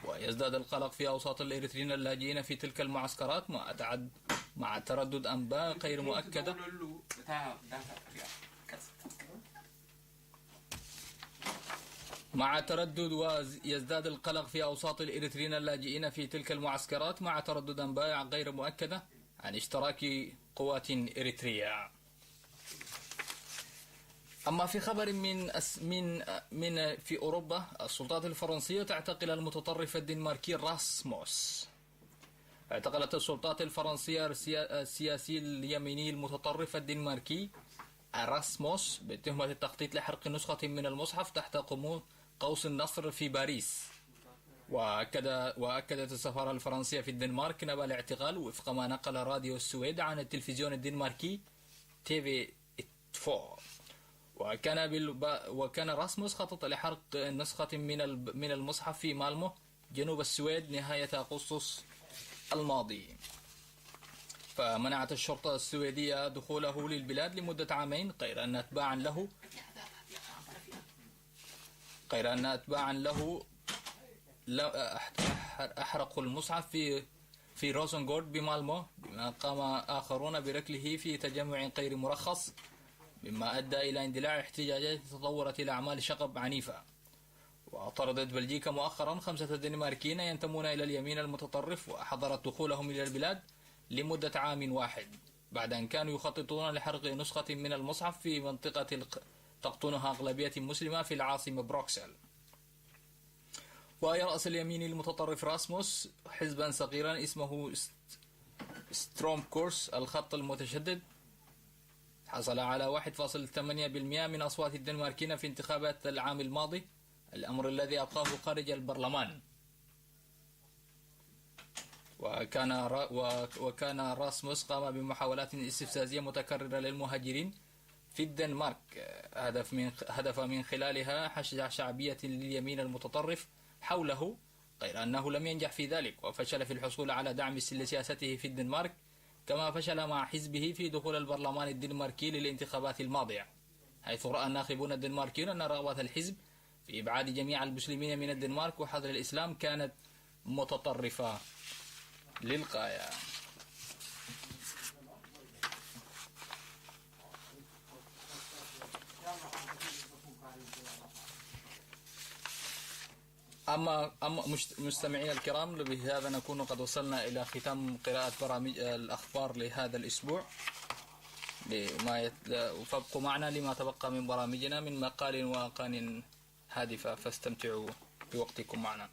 ويزداد القلق في أوساط الإريتريين اللاجئين في تلك المعسكرات مع تعد-، مع تردد أنباء غير مؤكدة، مع تردد، ويزداد القلق في أوساط الإريتريين اللاجئين في تلك المعسكرات مع تردد أنباء غير مؤكدة عن اشتراك قوات إريتريا. أما في خبر من أس-، من، من في أوروبا، السلطات الفرنسية تعتقل المتطرف الدنماركي راسموس. اعتقلت السلطات الفرنسية السيا-، السياسي اليميني المتطرف الدنماركي أراسموس بتهمة التخطيط لحرق نسخة من المصحف تحت قمو-، قوس النصر في باريس. وأكد، وأكدت السفارة الفرنسية في الدنمارك نبأ الاعتقال، وفق ما نقل راديو السويد عن التلفزيون الدنماركي تي في فور. وكان بال-، ب-، وكان راسموس خطط لحرق نسخة من الب-، من المصحف في مالمو جنوب السويد نهاية أغسطس الماضي. فمنعت الشرطة السويدية دخوله للبلاد لمدة عامين، غير أن أتباعا له، غير أن أتباعا له ل-، أح-، أح-، أحرقوا المصحف في، في روزنغورد بمالمو، بما قام آخرون بركله في تجمع غير مرخص، مما أدى إلى اندلاع احتجاجات تطورت إلى أعمال شغب عنيفة. وطردت بلجيكا مؤخرا خمسة دنماركيين ينتمون إلى اليمين المتطرف، وحظرت دخولهم إلى البلاد لمدة عام واحد، بعد أن كانوا يخططون لحرق نسخة من المصحف في منطقة الق-، تقطنها أغلبية مسلمة في العاصمة بروكسل. ويرأس اليمين المتطرف راسموس حزبا صغيرا اسمه ست-، Stormkors الخط المتشدد حصل على واحد فاصل ثمانية بالمئة من أصوات الدنماركيين في انتخابات العام الماضي، الأمر الذي أبقاه خارج البرلمان. وكان را-، و-، وكان راسموس قام بمحاولات استفزازية متكررة للمهاجرين في الدنمارك، هدف من، هدف من خلالها حشد شعبية لليمين المتطرف حوله، غير أنه لم ينجح في ذلك، وفشل في الحصول على دعم لسياسته في الدنمارك، كما فشل مع حزبه في دخول البرلمان الدنماركي للانتخابات الماضية، حيث رأى الناخبون الدنماركيون أن رغبة الحزب في إبعاد جميع المسلمين من الدنمارك وحظر الإسلام كانت متطرفة للغاية. أما، أما مشت-، مستمعينا الكرام، بهذا نكون قد وصلنا إلى ختام قراءة برامج الأخبار لهذا الأسبوع. لما يت-، فابقوا معنا لما تبقى من برامجنا من مقال وأغاني هادفة، فاستمتعوا بوقتكم معنا.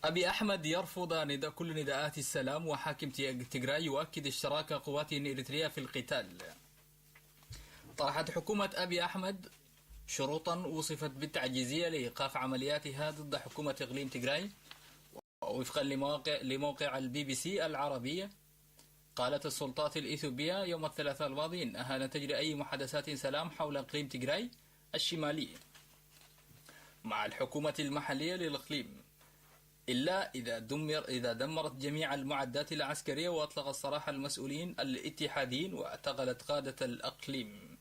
أبي أحمد يرفض نداء، كل نداءات السلام، وحاكم تي-، تجراي يؤكد اشتراك قوات إريتريا في القتال. طرحت حكومة أبي أحمد شروطا وصفت بالتعجيزية لإيقاف عملياتها ضد حكومة إقليم تجراي. وفقا لموقع، لموقع البي بي سي العربية، قالت السلطات الإثيوبية يوم الثلاثاء الماضي إنها لن تجري أي محادثات سلام حول إقليم تجراي الشمالي مع الحكومة المحلية للإقليم، إلا إذا دمر، إذا دمرت جميع المعدات العسكرية وأطلقت سراح المسؤولين الاتحاديين واعتقلت قادة الإقليم.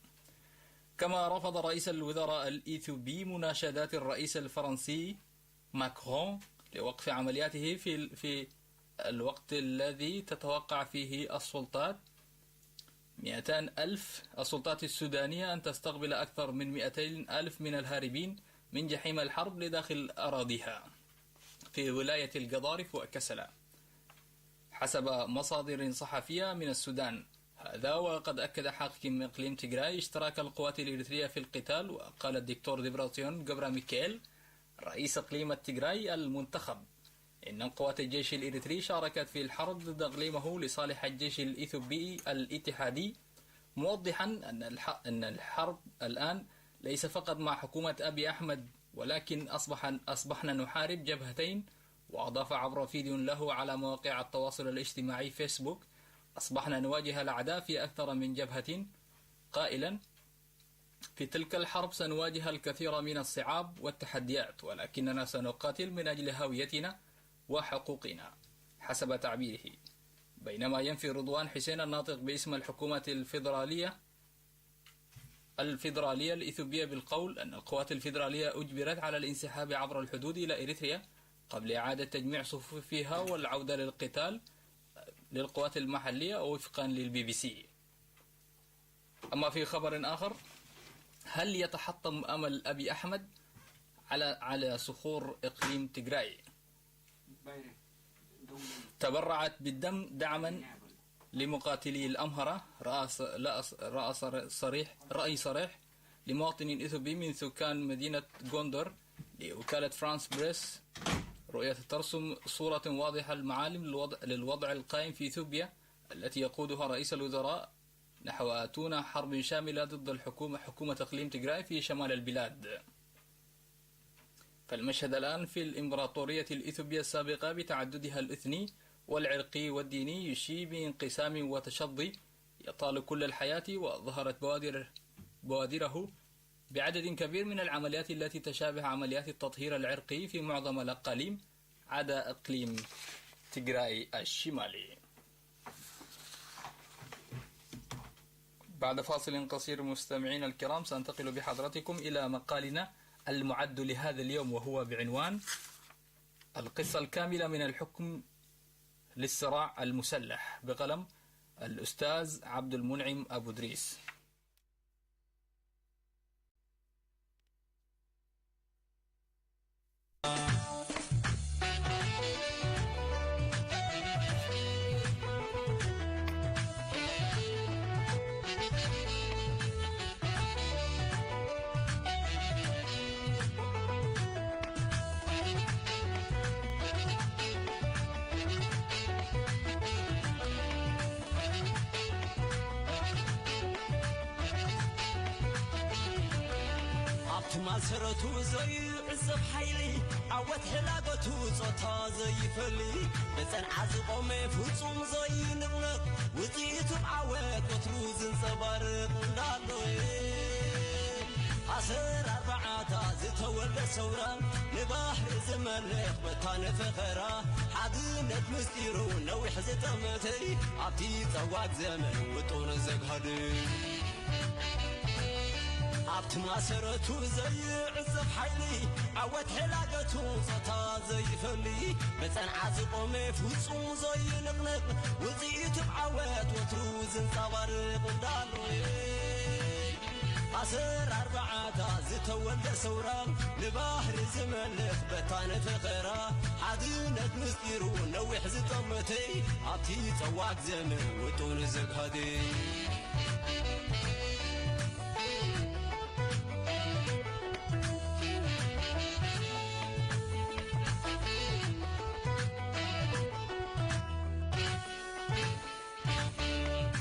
كما رفض رئيس الوزراء الإيثيوبي مناشدات الرئيس الفرنسي ماكرون لوقف عملياته في ال-، في الوقت الذي تتوقع فيه السلطات مئتان ألف، السلطات السودانية أن تستقبل أكثر من مئتين ألف من الهاربين من جحيم الحرب لداخل أراضيها في ولاية القضارف وكسلا، حسب مصادر صحفية من السودان. هذا وقد أكد حاكم إقليم تيغراي اشتراك القوات الإريترية في القتال. وقال الدكتور ديبراسيون جبرا ميكيل، رئيس إقليم تيغراي المنتخب، إن قوات الجيش الإريتري شاركت في الحرب ضد إقليمه لصالح الجيش الإثيوبي الاتحادي، موضحا أن الح-، أن الحرب الآن ليس فقط مع حكومة أبي أحمد، ولكن أصبح، أصبحنا نحارب جبهتين. وأضاف عبر فيديو له على مواقع التواصل الاجتماعي فيسبوك: "أصبحنا نواجه الأعداء في أكثر من جبهة"، قائلا: "في تلك الحرب سنواجه الكثير من الصعاب والتحديات، ولكننا سنقاتل من أجل هويتنا وحقوقنا"، حسب تعبيره. بينما ينفي رضوان حسين الناطق باسم الحكومة الفيدرالية، الفيدرالية الإثيوبية بالقول أن القوات الفيدرالية أجبرت على الانسحاب عبر الحدود إلى إريتريا قبل إعادة تجميع صفوفها والعودة للقتال للقوات المحلية، وفقا للبي بي سي. أما في خبر آخر، هل يتحطم أمل أبي أحمد على، على صخور إقليم تيغراي؟ تبرعت بالدم دعما لمقاتلي الأمهرة، رأى ص-، لا أص-، رأى صر-، صريح، رأي صريح لمواطن إثيوبي من سكان مدينة غوندر لوكالة فرانس بريس، رؤية ترسم صورة واضحة المعالم للوضع، للوضع القائم في إثيوبيا التي يقودها رئيس الوزراء نحو أتون حرب شاملة ضد الحكومة، حكومة إقليم تيغراي في شمال البلاد. فالمشهد الآن في الإمبراطورية الإثيوبية السابقة بتعددها الإثني والعرقي والديني يشيع بانقسام وتشظي يطال كل الحياة، وظهرت بوادر، بوادره بعدد كبير من العمليات التي تشابه عمليات التطهير العرقي في معظم الأقاليم عدا إقليم تيغراي الشمالي. بعد فاصل قصير مستمعينا الكرام، سأنتقل بحضرتكم إلى مقالنا المعد لهذا اليوم، وهو بعنوان: "القصة الكاملة من الحكم للصراع المسلح"، بقلم الأستاذ عبد المنعم أبو دريس. ኣብቲ ማሰረቱ ዘይዕጸፍ ሓይሊ፣ ዓወት ሕላገቱ ጾታ ዘይፈሊ፣ ብጸንዓ ዝቆመ ፍጹም ዘይንቕነቕ፣ ውጽኢቱ ዓወት ወትሩ ዝንጸባርቕ እንዳሎ፣ ኣሰር ኣርባዓታ ዝተወልደ ሰውራ፣ ንባህሪ ዝመልኽ መታን ፈኸራ፣ ሓድነት ምስጢሩ ነዊሕ ዝጠመተ፣ ኣብቲ ጸዋግ ዘመን ውጡን ዘግሃደ። ኣብቲ ማሰረቱ ዘይዕጸፍ ሓይሊ፣ ዓወት ሕላገቱ ጾታ ዘይፈሊ፣ ብጸንዓ ዝቆመ ፍጹም ዘይንቕነቕ፣ ውጽኢቱ ዓወት ወትሩ ዝንጸባርቕ እንዳሎ፣ ኣሰር ኣርባዓታ ዝተወልደ ሰውራ፣ ንባህሪ ዝመልኽ በታን ፈኸራ፣ ሓድነት ምስጢሩ ነዊሕ ዝጠመተ፣ ኣብቲ ጸዋግ ዘመን ውጡን ዘግሃደ።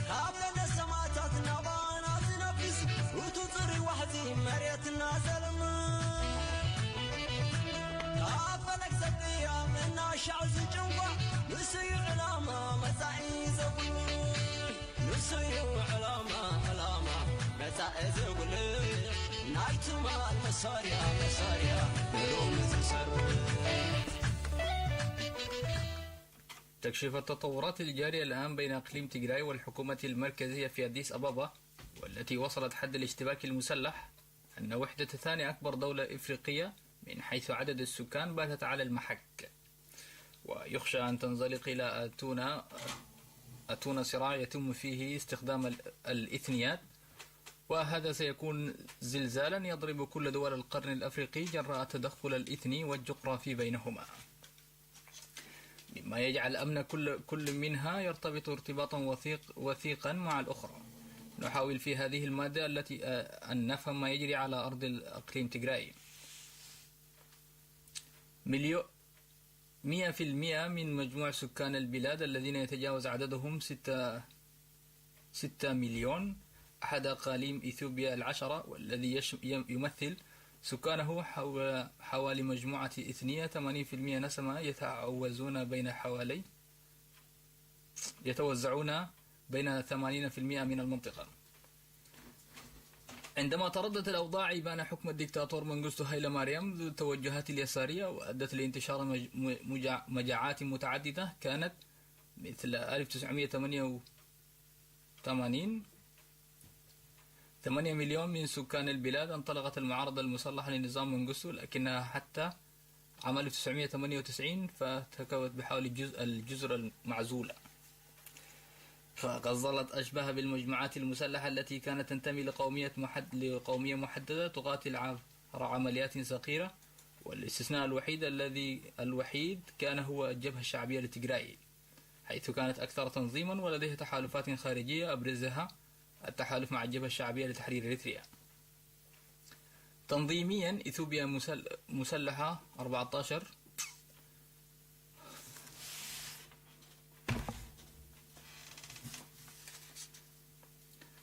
ካብ ለለ ሰማእታት ናባና ዝነፍስ፣ እቱ ጽሩይ ዋሕዚ መሬትና ዘልምዕ፣ ካብ ፈለግ ዘጥያ እናሻዕ ዝጭንቋ፣ ንሱ እዩ ዕላማ መጻኢ ዘጉልሕ። ንሱ እዩ ዕላማ፣ ዕላማ መጻኢ ዘጉልሕ፣ ናይ ትማል መሳርያ፣ መሳርያ ንሎሚ ዝሰርሕ። تكشف التطورات الجارية الآن بين إقليم تيغراي والحكومة المركزية في أديس أبابا والتي وصلت حد الاشتباك المسلح، أن وحدة ثاني أكبر دولة إفريقية من حيث عدد السكان باتت على المحك، ويخشى أن تنزلق إلى أتونا، أتونا صراع يتم فيه استخدام ال-، الإثنيات، وهذا سيكون زلزالا يضرب كل دول القرن الأفريقي جراء التدخل الإثني والجغرافي بينهما، مما يجعل أمن كل، كل منها يرتبط ارتباطا وثيق، وثيقا مع الأخرى. نحاول في هذه المادة التي، آه، أن نفهم ما يجري على أرض الإقليم تجراي. مليو-، مية في المية من مجموع سكان البلاد الذين يتجاوز عددهم ستة، ستة مليون، أحد أقاليم إثيوبيا العشرة، والذي يش-، يم-، يمثل سكانه حو-، حوالي مجموعة إثنية، ثمانين في المية نسمة يتعوزون بين حوالي، يتوزعون بين ثمانين في المية من المنطقة. عندما تردت الأوضاع إبان حكم الدكتاتور منغستو هايلة ماريام ذو التوجهات اليسارية وأدت لانتشار مج-، م-، مجا-، مجاعات متعددة، كانت مثل ألف وتسعمية وثمانية وثمانين، ثمانية مليون من سكان البلاد انطلقت المعارضة المسلحة لنظام منغستو، لكنها حتى عام ألف وتسعمية وثمانية وتسعين فاحتكمت بحوالي الجز-، الجزر المعزولة. فقد ظلت أشبه بالمجموعات المسلحة التي كانت تنتمي لقومية محد-، لقومية محددة تقاتل عبر عمليات صغيرة، والاستثناء الوحيد الذي، الوحيد كان هو الجبهة الشعبية لتجراي، حيث كانت أكثر تنظيما ولديها تحالفات خارجية أبرزها التحالف مع الجبهة الشعبية لتحرير إريتريا. تنظيميا إثيوبيا مسل-، مسلحة أربعتاشر،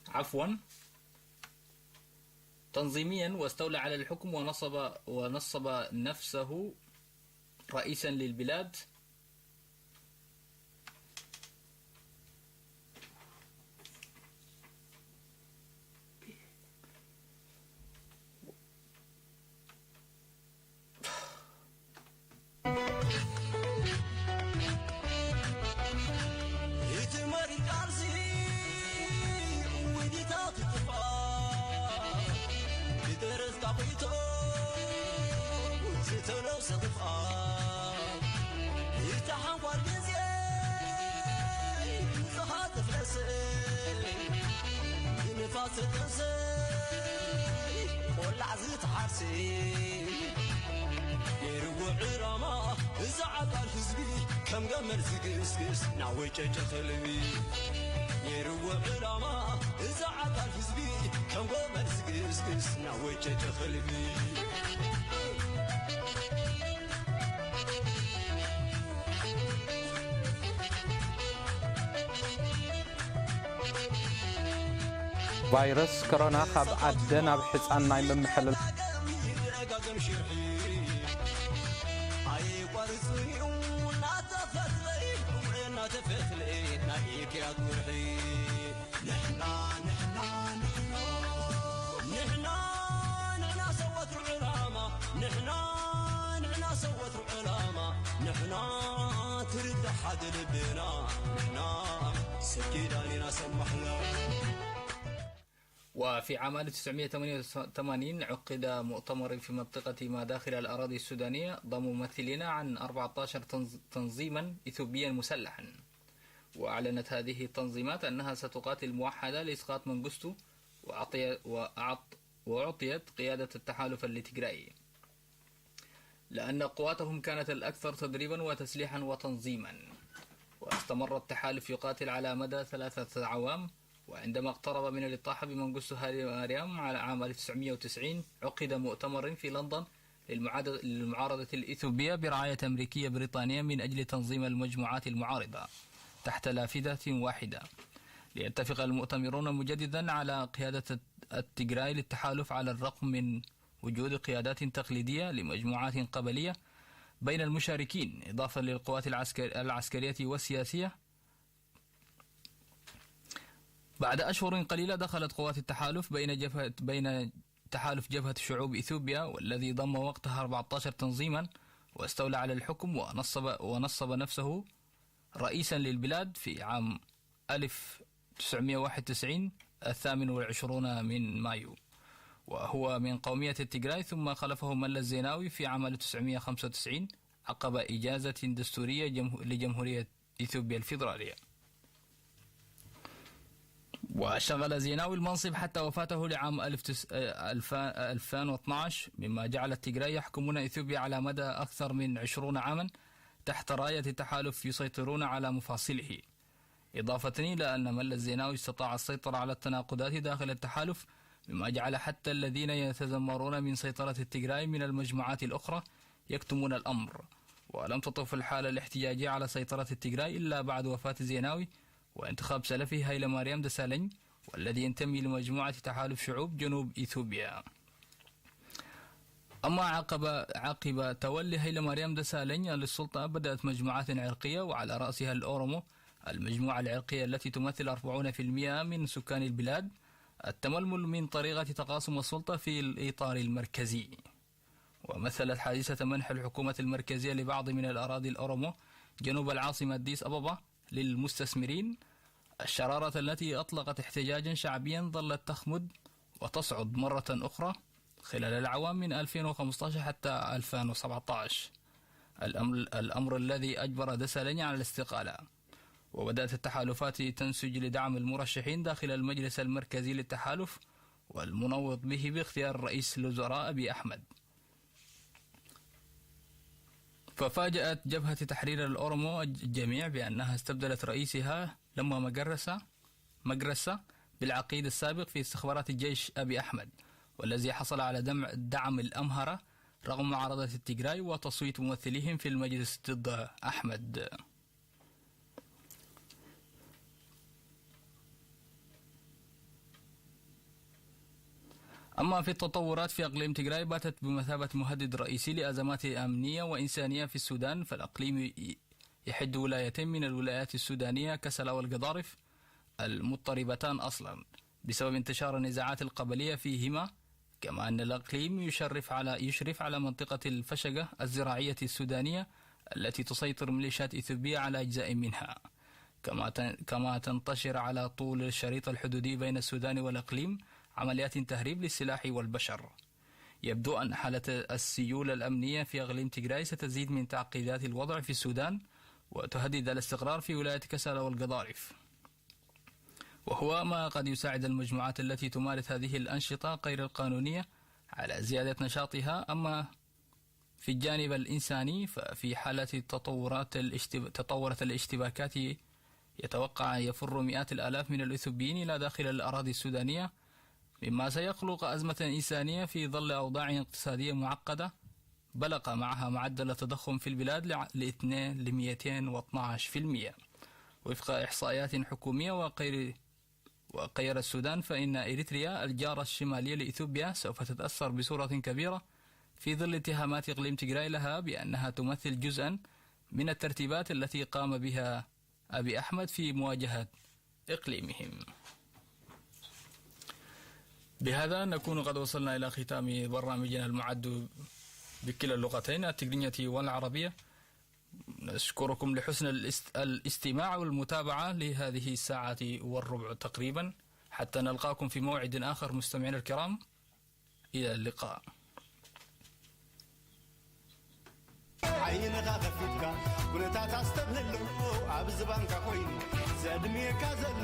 عفوا، تنظيميا واستولى على الحكم ونصب، ونصب نفسه رئيسا للبلاد. እቲ መሪር ቃልሲ ውዲታት ጥፋ ብደረፍካ ኮይቶ ዝተለውሰ ጥፋ እቲ ሓንኳር ግዜ ንዝኻ ተፍለሰ ብንፋስ ተጠንሰ ቆላዕ ዝተሓርሰ ነይርዎ ዕላማ እዚ ዓቃል ህዝቢ ከም ገመል ዝግስግስ ናወጨጨ ከልቢ ነይርዎ ዕላማ እዚ ዓቃል ህዝቢ ከም ገመል ዝግስግስ ናወጨጨ ከልቢ ቫይረስ ኮሮና ካብ ኣደ ናብ ሕፃን ናይ ምምሕልላፍ ንሕና ንሕና ሰወትሩ ዕላማ ንሕና ንሕና ሰወትሩ ዕላማ ንሕና ትርዳእ ሓደ ልብና ንሕና ሰብ ኪዳን ኢና ሰብ ማሕላ وفي عام ألف وتسعمية وثمانية وثمانين عقد مؤتمر في منطقة ماداخل الأراضي السودانية ضم ممثلين عن أربعتاشر تنظ-، تنظيما إثيوبيا مسلحا. وأعلنت هذه التنظيمات أنها ستقاتل موحدة لإسقاط منغستو وأعطي-، وأعط-، وأعطيت قيادة التحالف لتجراي، لأن قواتهم كانت الأكثر تدريبا وتسليحا وتنظيما. واستمر التحالف يقاتل على مدى ثلاثة أعوام، وعندما اقترب من الإطاحة بمنغستو هاري ماريام على عام ألف وتسعمية وتسعين، عقد مؤتمر في لندن للمعاد-، للمعارضة الإثيوبية برعاية أمريكية بريطانية من أجل تنظيم المجموعات المعارضة تحت لافتة واحدة، ليتفق المؤتمرون مجددا على قيادة التجراي للتحالف على الرغم من وجود قيادات تقليدية لمجموعات قبلية بين المشاركين، إضافة للقوات العسكر-، العسكرية والسياسية. بعد أشهر قليلة دخلت قوات التحالف بين جبهة، بين تحالف جبهة شعوب إثيوبيا، والذي ضم وقتها أربعتاشر تنظيما، واستولى على الحكم ونصب، ونصب نفسه رئيسا للبلاد في عام ألف وتسعمية وواحد وتسعين، الثامن والعشرون من مايو، وهو من قومية التجراي، ثم خلفه ملس زيناوي في عام ألف وتسعمية وخمسة وتسعين عقب إجازة دستورية جمه-، لجمهورية إثيوبيا الفيدرالية. وشغل زيناوي المنصب حتى وفاته لعام ألف تس-، آه، ألفان، آه، ألفين واثناعش، مما جعل التجراي يحكمون إثيوبيا على مدى أكثر من عشرون عاما تحت راية التحالف، يسيطرون على مفاصله. إضافة إلى أن ملا الزيناوي استطاع السيطرة على التناقضات داخل التحالف، مما جعل حتى الذين يتذمرون من سيطرة التجراي من المجموعات الأخرى يكتمون الأمر، ولم تطف الحالة الاحتجاجية على سيطرة التجراي إلا بعد وفاة زيناوي وانتخاب سلفه هايلة ماريام دسالنج، والذي ينتمي لمجموعة تحالف شعوب جنوب إثيوبيا. أما عقب، عقب تولي هيلة مريم دسالني للسلطة، بدأت مجموعات عرقية، وعلى رأسها الأورومو، المجموعة العرقية التي تمثل أربعون في المئة من سكان البلاد، التململ من طريقة تقاسم السلطة في الإطار المركزي. ومثلت حادثة منح الحكومة المركزية لبعض من الأراضي الأورومو جنوب العاصمة أديس أبابا للمستثمرين الشرارة التي أطلقت احتجاجا شعبيا ظلت تخمد وتصعد مرة أخرى خلال الأعوام من ألفين وخمستاش حتى ألفين وسبعتاش. الأمر، الأمر الذي أجبر دسالني على الاستقالة، وبدأت التحالفات تنسج لدعم المرشحين داخل المجلس المركزي للتحالف، والمنوط به باختيار رئيس الوزراء أبي أحمد. ففاجأت جبهة تحرير الأورومو الجميع بأنها استبدلت رئيسها لما مقرسة، مقرسة بالعقيد السابق في استخبارات الجيش أبي أحمد، والذي حصل على دمع-، دعم الأمهرة رغم معارضة التجراي وتصويت ممثليهم في المجلس ضد أحمد. أما في التطورات في إقليم تجراي، باتت بمثابة مهدد رئيسي لأزمات أمنية وإنسانية في السودان، فالإقليم ي-، يحد ولايتين من الولايات السودانية، كسلا والقضارف، المضطربتان أصلا بسبب انتشار النزاعات القبلية فيهما، كما أن الإقليم يشرف على، يشرف على منطقة الفشقة الزراعية السودانية التي تسيطر ميليشيات إثيوبيا على أجزاء منها، كما تن-، كما تنتشر على طول الشريط الحدودي بين السودان والإقليم عمليات تهريب للسلاح والبشر. يبدو أن حالة السيولة الأمنية في إقليم تجراي ستزيد من تعقيدات الوضع في السودان، وتهدد الاستقرار في ولاية كسلا والقضارف، وهو ما قد يساعد المجموعات التي تمارس هذه الأنشطة غير القانونية على زيادة نشاطها. أما في الجانب الإنساني، ففي حالة التطورات الاشتب-، تطورت الاشتباكات، يتوقع أن يفر مئات الآلاف من الإثيوبيين إلى داخل الأراضي السودانية، مما سيخلق أزمة إنسانية في ظل أوضاع اقتصادية معقدة بلغ معها معدل التضخم في البلاد لع-، لإثنين، لمئتين واثناعش في المئة، وفق إحصائيات حكومية. وغير، وغير السودان، فإن إريتريا الجارة الشمالية لإثيوبيا سوف تتأثر بصورة كبيرة في ظل اتهامات إقليم تجراي لها بأنها تمثل جزءا من الترتيبات التي قام بها أبي أحمد في مواجهة إقليمهم. بهذا نكون قد وصلنا إلى ختام برنامجنا المعد بكلا اللغتين، التقنية والعربية. نشكركم لحسن الاست-، الاستماع والمتابعة لهذه الساعة والربع تقريبا. حتى نلقاكم في موعد آخر، مستمعينا الكرام، إلى اللقاء. ዓይንኻ ከፊትካ ኩነታት ኣስተብህሎ፣ ኣብ ዝባንካ ኮይኑ ዘድምየካ ዘሎ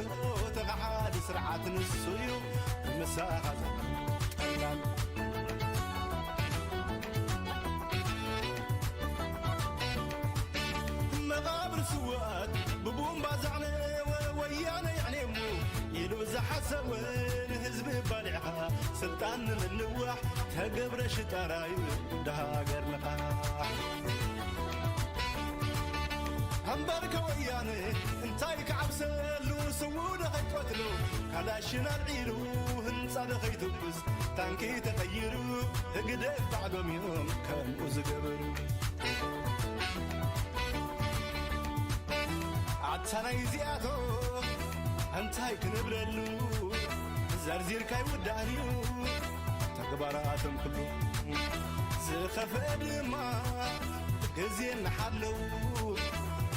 እቲ ከሓዲ ስርዓት ንሱ እዩ። ምሳኻ ዘሎ ጠላም መቓብር ስውኣት ብቡምባ ዘዕነወ ወያነ የዕኔሙ ኢሉ ዝሓሰበ ንህዝቢ ባሊዕኻ ስልጣን ንምንዋሕ ተገብረ ሽጣራ እዩ ጉዳ ሃገር ንቓሕ። እምበርከ ወያነ እንታይ ክዓብሰሉ ስዉ ዶ ከይቀትሉ ካላሽን ኣልዒሉ ህንጻ ዶ ከይትኩስ ታንኪ ተቐይሩ ህግደፍ ባዕዶም እዮም ከምኡ ዝገበሩ። ኣታ ናይ እዚኣቶ እንታይ ክንብለሉ ዘርዚርካ ይውዳእን እዩ ተግባራቶም ኩሉ። ዝኸፍአ ድማ ግዜ እናሓለዉ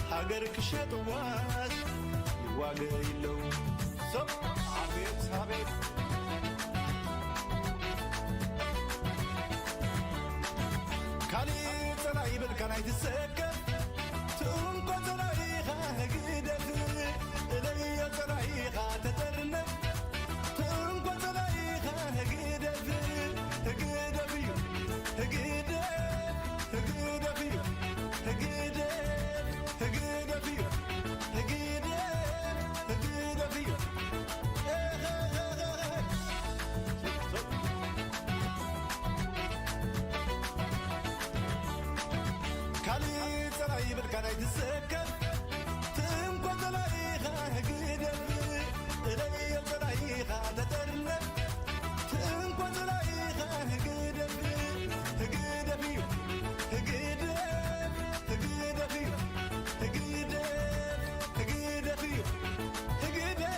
ሃገር ክሸጥዋስ ይዋገ ይለው። ሰብ ኣቤት ኣቤት ይብልካ ናይ ትሰከፍ ትእንኮ ጸላኢኻ ህግደፍ እለዮ ጸላኢኻ ተጠርነፍ ትእንኮ ጸላኢኻ ህግደፍ ህግደፍ እዩ ህግደፍ ህግደፍ እዩ ህግደፍ ህግደፍ እዩ ህግደፍ ህግደፍ እዩ ካልእ ጸላኢ ይብልካ ናይ ትሰከፍ ትእንኮ ጸላኢኻ ህግደፍ እለዮ ጸላኢኻ ተጠርነፍ ትእንኮ ጸላኢኻ ህግደፍ ህግደፍ እዩ ህግደፍ ህግደፍ እዩ ህግደፍ ህግደፍ እዩ ህግደፍ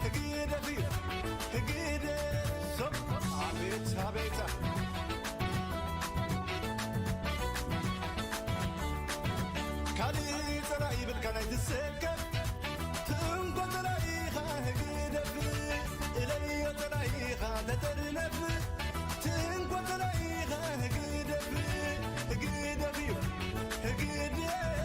ህግደፍ እዩ ህግደፍ ሰብ ኣቤት ኣቤት ካልእ ጸላኢ ይብልካ ናይ ትሰከፍ ትእንኮ ጸላኢኻ ህግደፍ እለዮ ጸላኢኻ ተጠርነፍ ትእንኮ ጸላኢኻ ህግደፍ ህግደፍ እዩ ህግደፍ